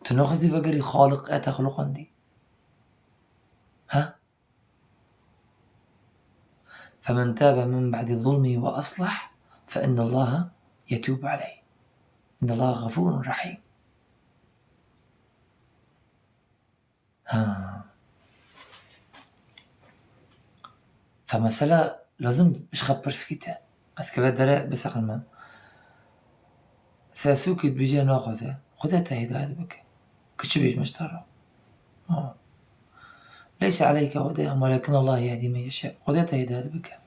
Tu naxwazî vegerî Xaliq e te xuluqandî? Ha? فمن تاب من بعد ظلمه وأصلح فإن الله يتوب عليه. إن الله غفور رحيم. Ha. Fe mesela lazim ji xwe pirs kî te. Ez keve dere biseqin me. Sesûkî dibêje naxwaze. Xwedê te hidayet bike. Ki çi bêjme ji te re? Ha. Leyse aleyke hudaha, welakin Allah yehdi men yeşâ. Xwedê te hidayet bike.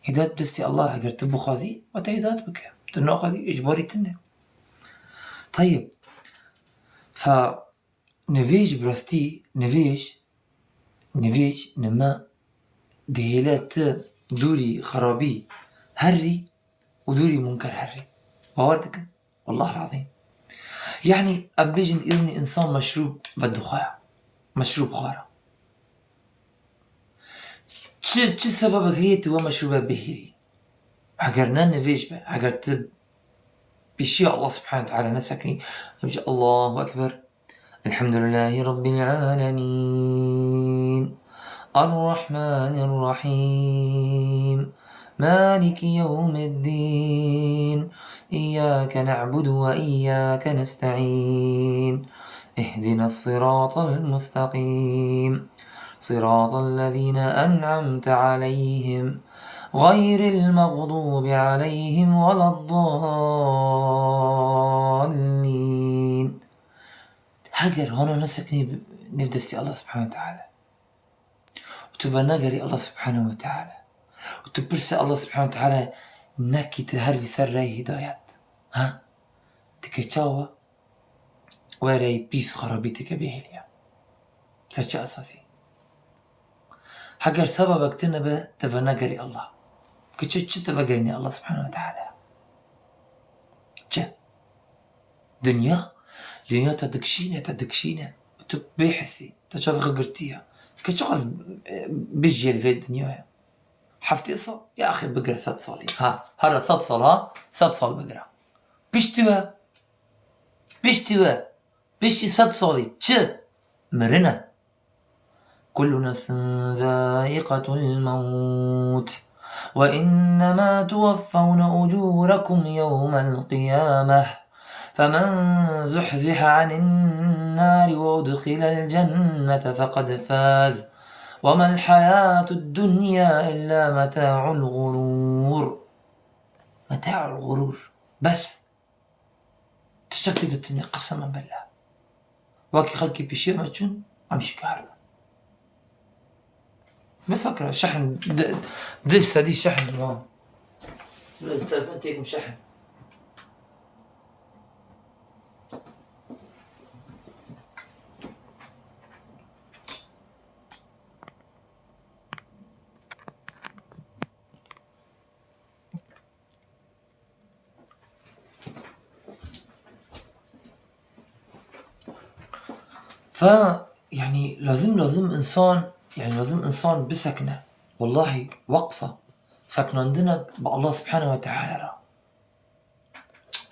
Hidayet bi destê Allah, eger tu bixwazî, we te hidayet bike. Tu naxwazî, îcbarî tune. Tayyib. Fe nivêj bi rastî, nivêj, nivêj, nime, dihêle tu dûrî xerabî herî û dûrî munker herî. Bawer dikin? Wallah lazîm. Yanî, em bêjin, îrnî însan meşrûb vedixwe ya. Meşrûb xwara. Çi, çi sebebek heye tu we meşrûbe bihîrî? Eger ne nivêj be, eger tu pêşiya Allah subhanahu ve teala nesekinî, bêje, Allahu Ekber. الحمد لله رب العالمين. الرحمن الرحيم. مالك يوم الدين. إياك نعبد وإياك نستعين. اهدنا الصراط المستقيم. صراط الذين أنعمت عليهم. غير المغضوب عليهم ولا الضالين. Heger hana nesekinî bi-, nêv destê Allah subhanahu ve teala. Û tu venegerî Allah subhanahu ve teala. Û tu pirsê Allah subhanahu ve teala nekî tu her vî ser rey hidayet. Ha? Dike çawa? Wê rey pîs xerabî dike bihêliye. Ser çi esasî? Heger sebebek tune be, tu venegerî Allah. Ki çi, çi tu vegerînî Allah subhanahu ve teala? Çi? Dinya? Dinya te dikişîne, te dikişîne. Tu bêhis î. Te çavê xwe girtiye. Ke çiqas, e, bijiyê li vê dinyayê? Heftê sal? Ya axê bigire sed salî. Ha, here sed sal ha, sed sal bigire. Piştî we, piştî we, piştî sed salî çi? Mirin e. كل نفس ذائقة الموت وإنما توفون أجوركم يوم القيامة فمن زحزح عن النار وأدخل الجنة فقد فاز وما الحياة الدنيا إلا متاع الغرور. متاع الغرور. Bes. Tiştek tê de tune, qesema billah. Wekî xelkî pêşiya me çûn, em şikar bûn. Bifikre, şehn, di, di sedî şehn wa. Biraz telefon têkim şehn. Fe, yani, lazim, lazim insan, yani, lazim insan bisekine. Wallahi, weqfa. Seknandina bi Allah Subhanahu ve Teala ra.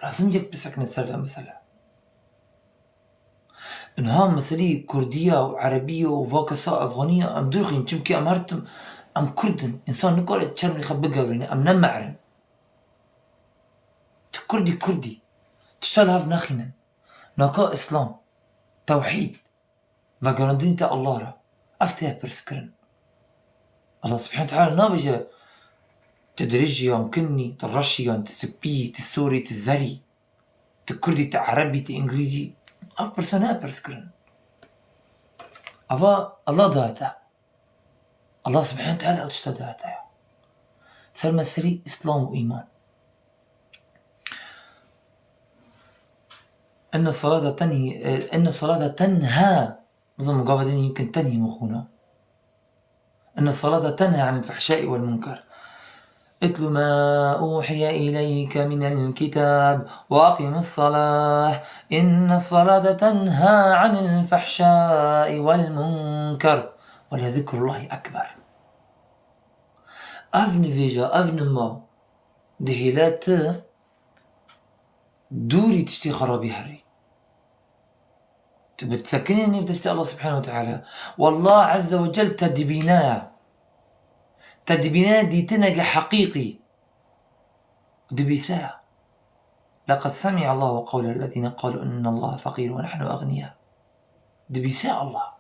Lazim yek bisekine ser ve mesele. Inha meselî Kurdiya û Erebiya û va kesa Efxaniya em dûxîn, çimkî em her tim, em Kurd in. Însan nikare çermê xwe bigewrîne, em ne me'r in. Tu Kurdî, Kurdî. Tişta li hev nexînin. Naka Îslam, tewhîd, vegerandinî te Allah re. Ev tê pirskirin. Allah Subhanahu Teala nabêje, tu dirêj yan kinî, tu reş yan, tu spî, tu sorî, tu zerî, tu Kurdî, tu Erebî, tu Îngilîzî. Ev pirsa ne pirskirin. Eva Allah daye te. Allah Subhanahu Teala ew tişta daye te ya. Ser meselî Îslam û îman. Inne salata tenhi, e, inne salata tenha. Nizam gava din yimkin tenhi mixuna. Inne salata tenha anil fahşai wal munkar. اتل ما أوحي إليك من الكتاب وأقم الصلاة إن الصلاة تنهى عن الفحشاء والمنكر ولذكر الله أكبر. Ev nivêja, ev nima dihêle tu dûrî tiştê xerabî herî. Tu bi disekinî nêv destê Allah Subhanahu ve Teala. Wallah Azze ve Cel te dibîne. Te dibîne dîtineke heqîqî. Dibîse. لقد سمع الله قول الذين قالوا إن الله فقير ونحن أغنياء. Dibîse Allah.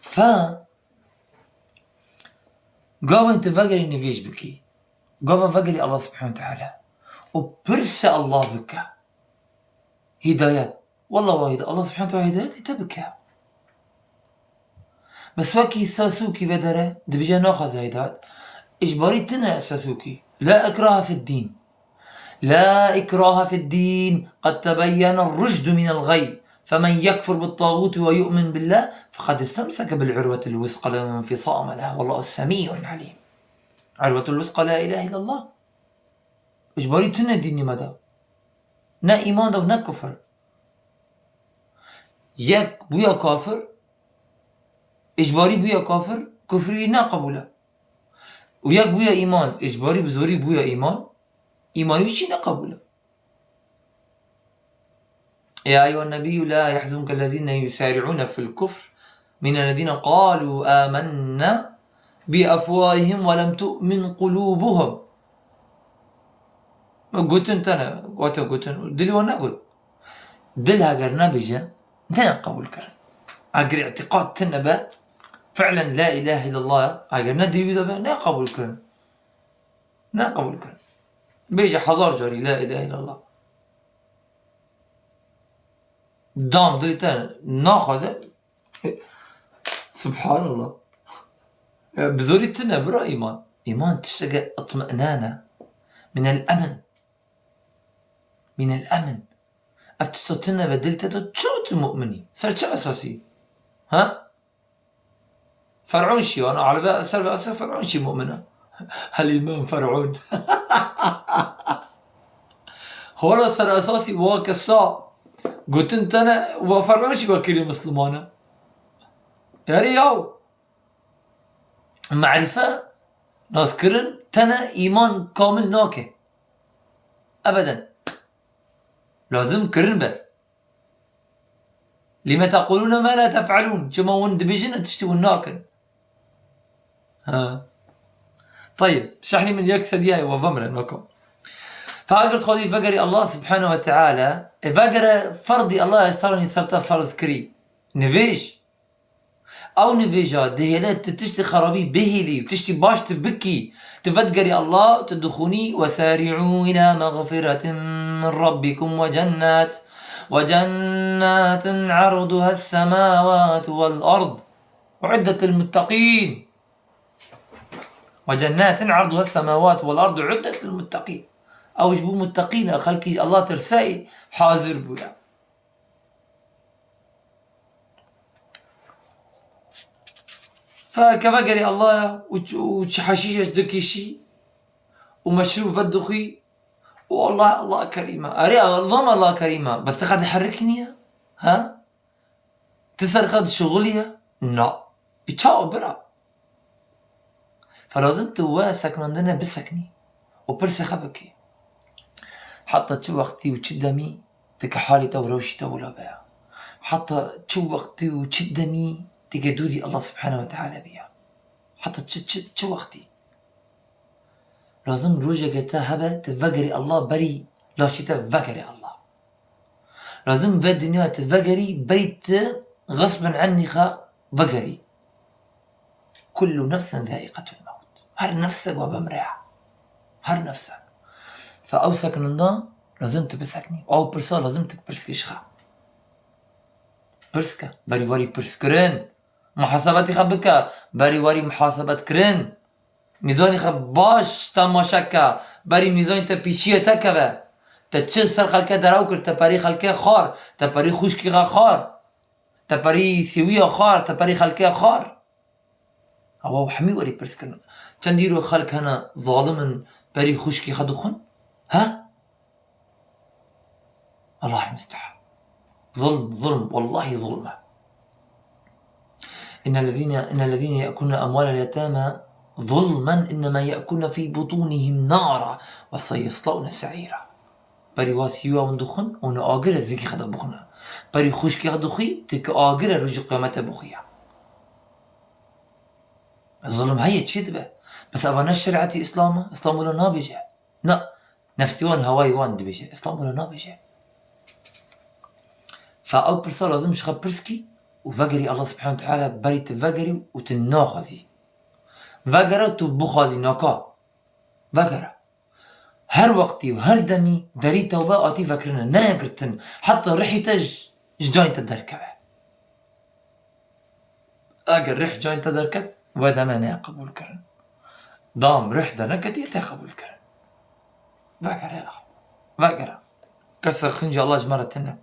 Fe, gavên tu vegerî nivêj bikî. Gava vegerî Allah Subhanahu Teala. Û pirse Allah bike. Hidayet. Wallah wa hidayet. Allah Subhanahu Teala hidayetê te bike. Bes wekî Sasûkî vedere, dibêje naxwaze hidayet. Îcbarî tune Sasûkî. La ikrahe fid dîn. لا إكراه في الدين، قد تبين الرشد من الغي، فمن يكفر بالطاغوت ويؤمن بالله فقد استمسك بالعروة الوثقى لا انفصام لها، والله سميع عليم. عروة الوثقى لا إله إلا الله. Îcbarî tune dînî me de. Ne îman de û ne kufir. Yek bûya kafir, îcbarî bûya kafir, kufrî wî ne qebûl e. Û yek bûya îman, îcbarî bi zorî bûya îman, îmanî wî jî ne qebûl e. يا أيها النبي لا يحزنك الذين يسارعون في الكفر من الذين قالوا آمنا بأفواههم ولم تؤمن قلوبهم. Gotin tune, gote gotin, dilê wan negot. Dil heger nebêje, neyê qebûl kirin. Eger îtîqad tune be, fi'len la ilahe illallah, eger ne dilî de be, neyê qebûl kirin. Ne qebûl kirin. Bêje hezar carî la ilahe illallah. Dam dilê te naxwaze. Subhanallah. Ya, bi zorî tune bira îman. Îman tişteke itminan e. Minel emin. Minel emin. Ev tişta tune be dil te de çawa tu mu'min î? Ser çi esasî? Ha? Fer'ûn şî, ana alve ser ve ser Fer'ûn şî mu'min e. Hel îman Fer'ûn. Hola ser esasî wa kesa gotin tune wa Fer'ûn şî wa kirî Misliman e. Erê yaw. Ma'rife naskirin tune îman kamil nake. Ebeden. Lazim kirin be. لم تقولون ما لا تفعلون. Çima hûn dibêjin tiştê hûn nakin? Ha. Tayib, şehnî min yek sediyayê we vemre naka. Fe eger xwedî vegerî Allah Subhanahu ve Teala, e vegere ferdî Allah estaranî ser te ferz kirî. Nivêj. Ew nivêja dihêle tu tiştê xerabî bihêlî û tiştî baş tu bikî. Tu vedigerî Allah, tu dixwînî: "وسارعوا إلى مغفرة من ربكم وجنة، وجنة عرضها السماوات والأرض أعدت للمتقين." "وجنة عرضها السماوات والأرض أعدت للمتقين." Ew ji bo muteqîn e, xelkî ji Allah tirseyê hazir bûye. Fe ke vegerî Allah ya û, û çi heşîş dikişî û meşrûf vedixwî û Allah, Allah Kerîm e. Erê, Allah, Allah Kerîm e. Bes tu xwe diherikînî ya? Ha? Tu ser xwe dişixulî ya? Na. Î çawa bira? Fe lazim tu we seknandine biseknî û pirsê xwe bikî. Heta çi wextî û çi demî tu ke halê te û rewşî te wila be ya? Heta çi wextî û çi demî tu ke dûrî Allah Subhanahu ve Teala bî ya? Heta çi, çi, çi wextî? Lazim rojeke te hebe, tu vegerî Allah, berî laşê te vegerî Allah. Lazim vê dinyayê tu vegerî, berî tu xesbin ennî xwe vegerî. "كل نفس ذائقة الموت." Her nefsek wa bimre ya. Her nefsek. Fe ew sekninda lazim tu biseknî. Ew pirsa lazim tu pirskî ji xwe. Pirs ke. Berî werî pirskirin. Muhasebetî xwe bike. Berî werî muhasebet kirin. Mîzanî xwe baş temaşe ke, berî mîzanî te pîçiyê te keve. Te çi ser xelkê derew kir, te perî xelkê xwar, te perî xwişkî xwe xwar, te perî sêwiya xwar, te perî xelkê xwar. Ewa hemî werî pirs kirin. Çend îro xelk hene zalim in, perî xwişkî xwe dixwin? He? Allah musta'an. Zulm, zulm, wallahî zulm e. "إن الذين، إن الذين يأكلون أموال اليتامى ظلما إنما يأكلون في بطونهم نارا وسيصلون سعيرا." Berî wa sîwa hûn dixwin, hûn agir e zikî xwe de bixwine. Berî xwişkê xwe dixwî, tu ki agir e rojî qiyamete bixwiya. Zulm heye çê dibe. Bes eva ne şerîetî Îslam e, Îslam wilo nabêje. Na, nefsê wan, hewayê wan dibêje. Îslam wilo nabêje. Fe ew pirsa lazim ji xwe pirs kî û vegerî Allah Subhanahu ve Teala, berî tu vegerî û tu naxwazî. Vegere tu bixwazî naka. Vegere. Her wextî û her demî derî tewbe hatî vekirine, neye girtin. Heta rihî te ji, ji cayên te derkeve. Eger rih cayên te derket, we deme neye qebûl kirin. Dam rih derneketiye tê qebûl kirin. Vegere ya. Vegere. Kesek xincê Allah ji me re tune.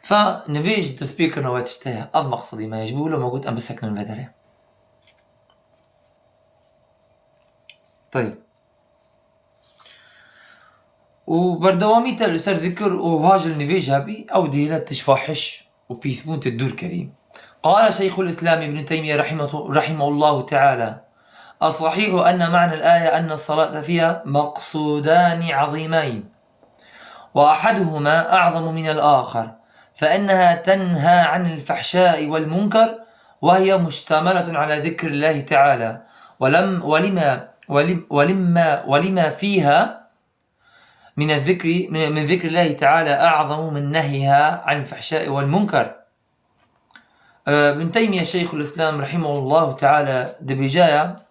Fe nivêj destpêkirina we tişt heye. Ev maqsedî me ye. Ji bo wilo me got em bisekinin vê derê. Teyb. Û berdewamî te li ser zikir û hajil nivêj hebî, ew dihêle tu ji fahiş û pîsbûn tu dûr kevî. قال شيخ الإسلام ابن تيمية رحمه، رحمه الله تعالى: الصحيح أن معنى الآية أن الصلاة فيها مقصودان عظيمين، وأحدهما أعظم من الآخر، فإنها تنهى عن الفحشاء والمنكر، وهي مشتملة على ذكر الله تعالى، ولم، ولما، ولم، ولما، ولما فيها من الذكر، من، من ذكر الله تعالى أعظم من نهيها عن الفحشاء والمنكر. Ibn Teymiye Şeyhul İslam rahimehullahu teala dibêje ya,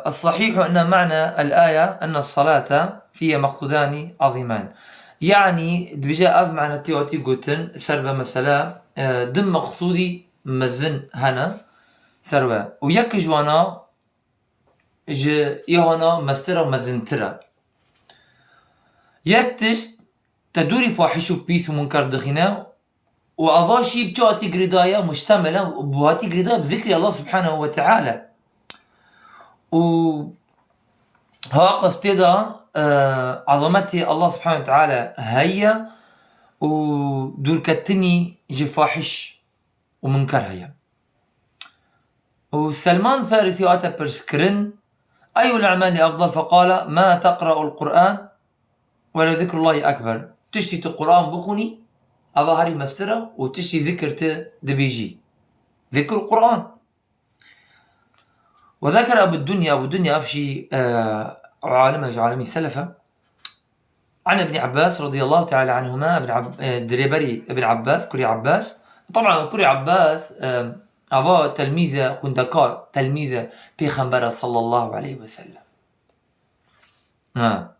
الصحيح أن معنى الآية أن الصلاة فيها مقصودان عظيمان. Yanî dibêje ev mane tê hatî gotin ser ve mesela, e, du meqsûdî mezin hene ser ve. Û yek ji wana ji îhana mestir e, mezintir e. Yek tişt te dûrî fahiş û pîs û munker dixîne û eva jî bi çi hatî girêdaye, muştemel e, bi hatî girêdaye bi zikrî Allah Subhanahu ve Teala. Û hewa qestê de, e, ezametê Allah Subhanahu ve Teala heye û dûrketinî ji fahiş û munker heye. Û Selman Farisî hate pirskirin: "أي الأعمال أفضل؟" فقال: "ما تقرأ القرآن ولذكر الله أكبر." Tiştî tu Quran bixwînî, eva herî mestir e û tiştî zikir tu dibêjî. Zikir û Quran. وذكر أبو الدنيا، Ebû Dinya ev jî, e, alim e, ji alimî selef e. عن ابن عباس رضي الله تعالى عنهما، Ibn Ab-, e, di rêberî Ibn Abbas, kurê Abbas, Teban kurê Abbas, e, ava telmîze xwendekar, telmîze Pêxembera sallallahu aleyhi ve sellem. Ha.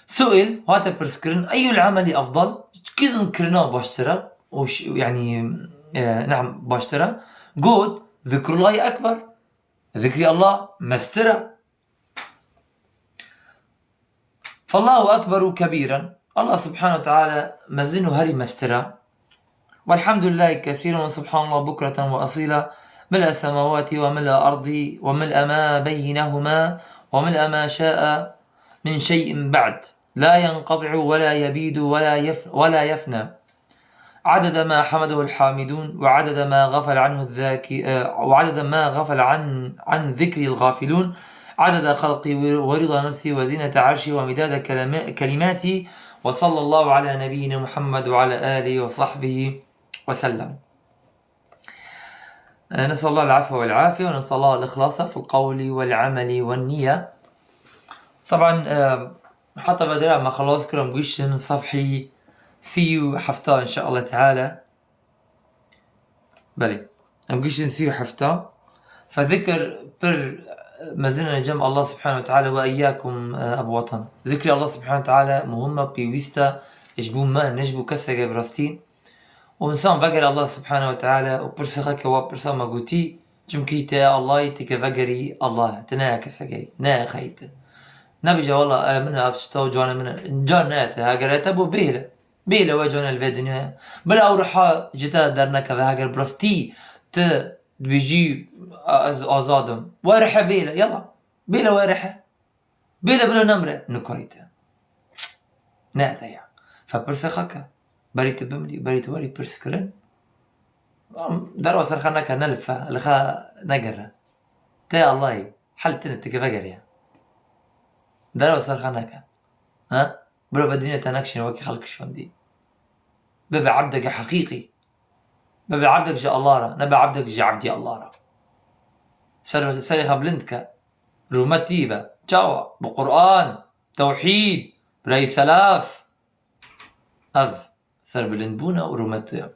Suil, hate pirskirin, eyyul ameli afdal? Kîzin kirina baştir e? O ş-, yani, e, naam, baştir e. Got, zikrullahi ekber. Zikrî Allah mestir e. Fallahu ekberu kebîren. Allah subhanehu ve teala mezin û herî mestir e. والحمد لله كثيرا وسبحان الله بكرة وأصيلا ملء السماوات وملء الأرض وملء ما بينهما وملء ما شاء من شيء بعد لا ينقطع ولا يبيد ولا يف ولا يفنى عدد ما حمده الحامدون وعدد ما غفل عنه الذاكي آه، وعدد ما غفل عن عن ذكري الغافلون عدد خلقي ورضا نفسي وزينة عرشي ومداد كلماتي وصلى الله على نبينا محمد وعلى آله وصحبه وسلم. نسأل الله العفو والعافية ونسأل الله الإخلاص في القول والعمل والنية. طبعا حتى بدرا ما خلاص كرم قشن صفحي سيو حفتا إن شاء الله تعالى. بلي أم قشن سيو حفتا. فذكر بر مزننا جمع الله سبحانه وتعالى وإياكم أبو وطن. ذكر الله سبحانه وتعالى مهمة بيويستا. إجبو ما نجبو كسا براستين. û însan vegere Allah subhanehu ve teala û pirsê xwe ke wa pirsa me gotî, çimkî te Allahî, te ke vegerî Allah, te ne ya kesek e, ne ya xeyî te. Nebêje wela e min e, ev tişta û canê min e. Can ne te, heger e te bo bêle. Bêle we canê li vê dinyayê. Bila ew riha ji te dernekeve, heger bi rastî tu dibêjî, "Ez azad im." We rihe bêle, yala. Bêle we rihe. Bêle bila nemre, nikarî te. Ne te ya. Fe pirsê xwe ke. Berî tu bimrî, berî tu werî pirs kirin. Derva ser xwe neke, ne li fe, li xwe negere. Te Allahî, hel tine, tu ki vegeriya. Derva ser xwe neke. Ha? Biro ve dînê te nekşîne wekî xelk şondî. Bibe ebdeke heqîqî. Bibe ebdek ji Allah re, nebe ebdek ji ebdî Allah re. Ser, serê xwe bilind ke. Rûmet tî be. Çawa? Bi Quran, tewhîd, birayî selaf. Ev serbilindbûn e û rûmet tê ye.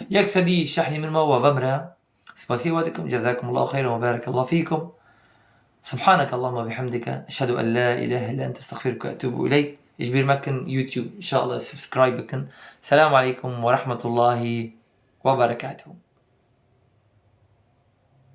Yek sedî şehnî min ma we vemre. Spasiya we dikim. Cezakumullahu xeyran ve barekallahu fîkum. Subhaneke Allahumma bihamdike. Eşhedü en la ilahe illa ente estağfiruke ve etûbu ileyk. Ji bîr mekin YouTube, inşallah subscribe bikin. Selamu aleykum ve rahmetullahi ve berekatuhu.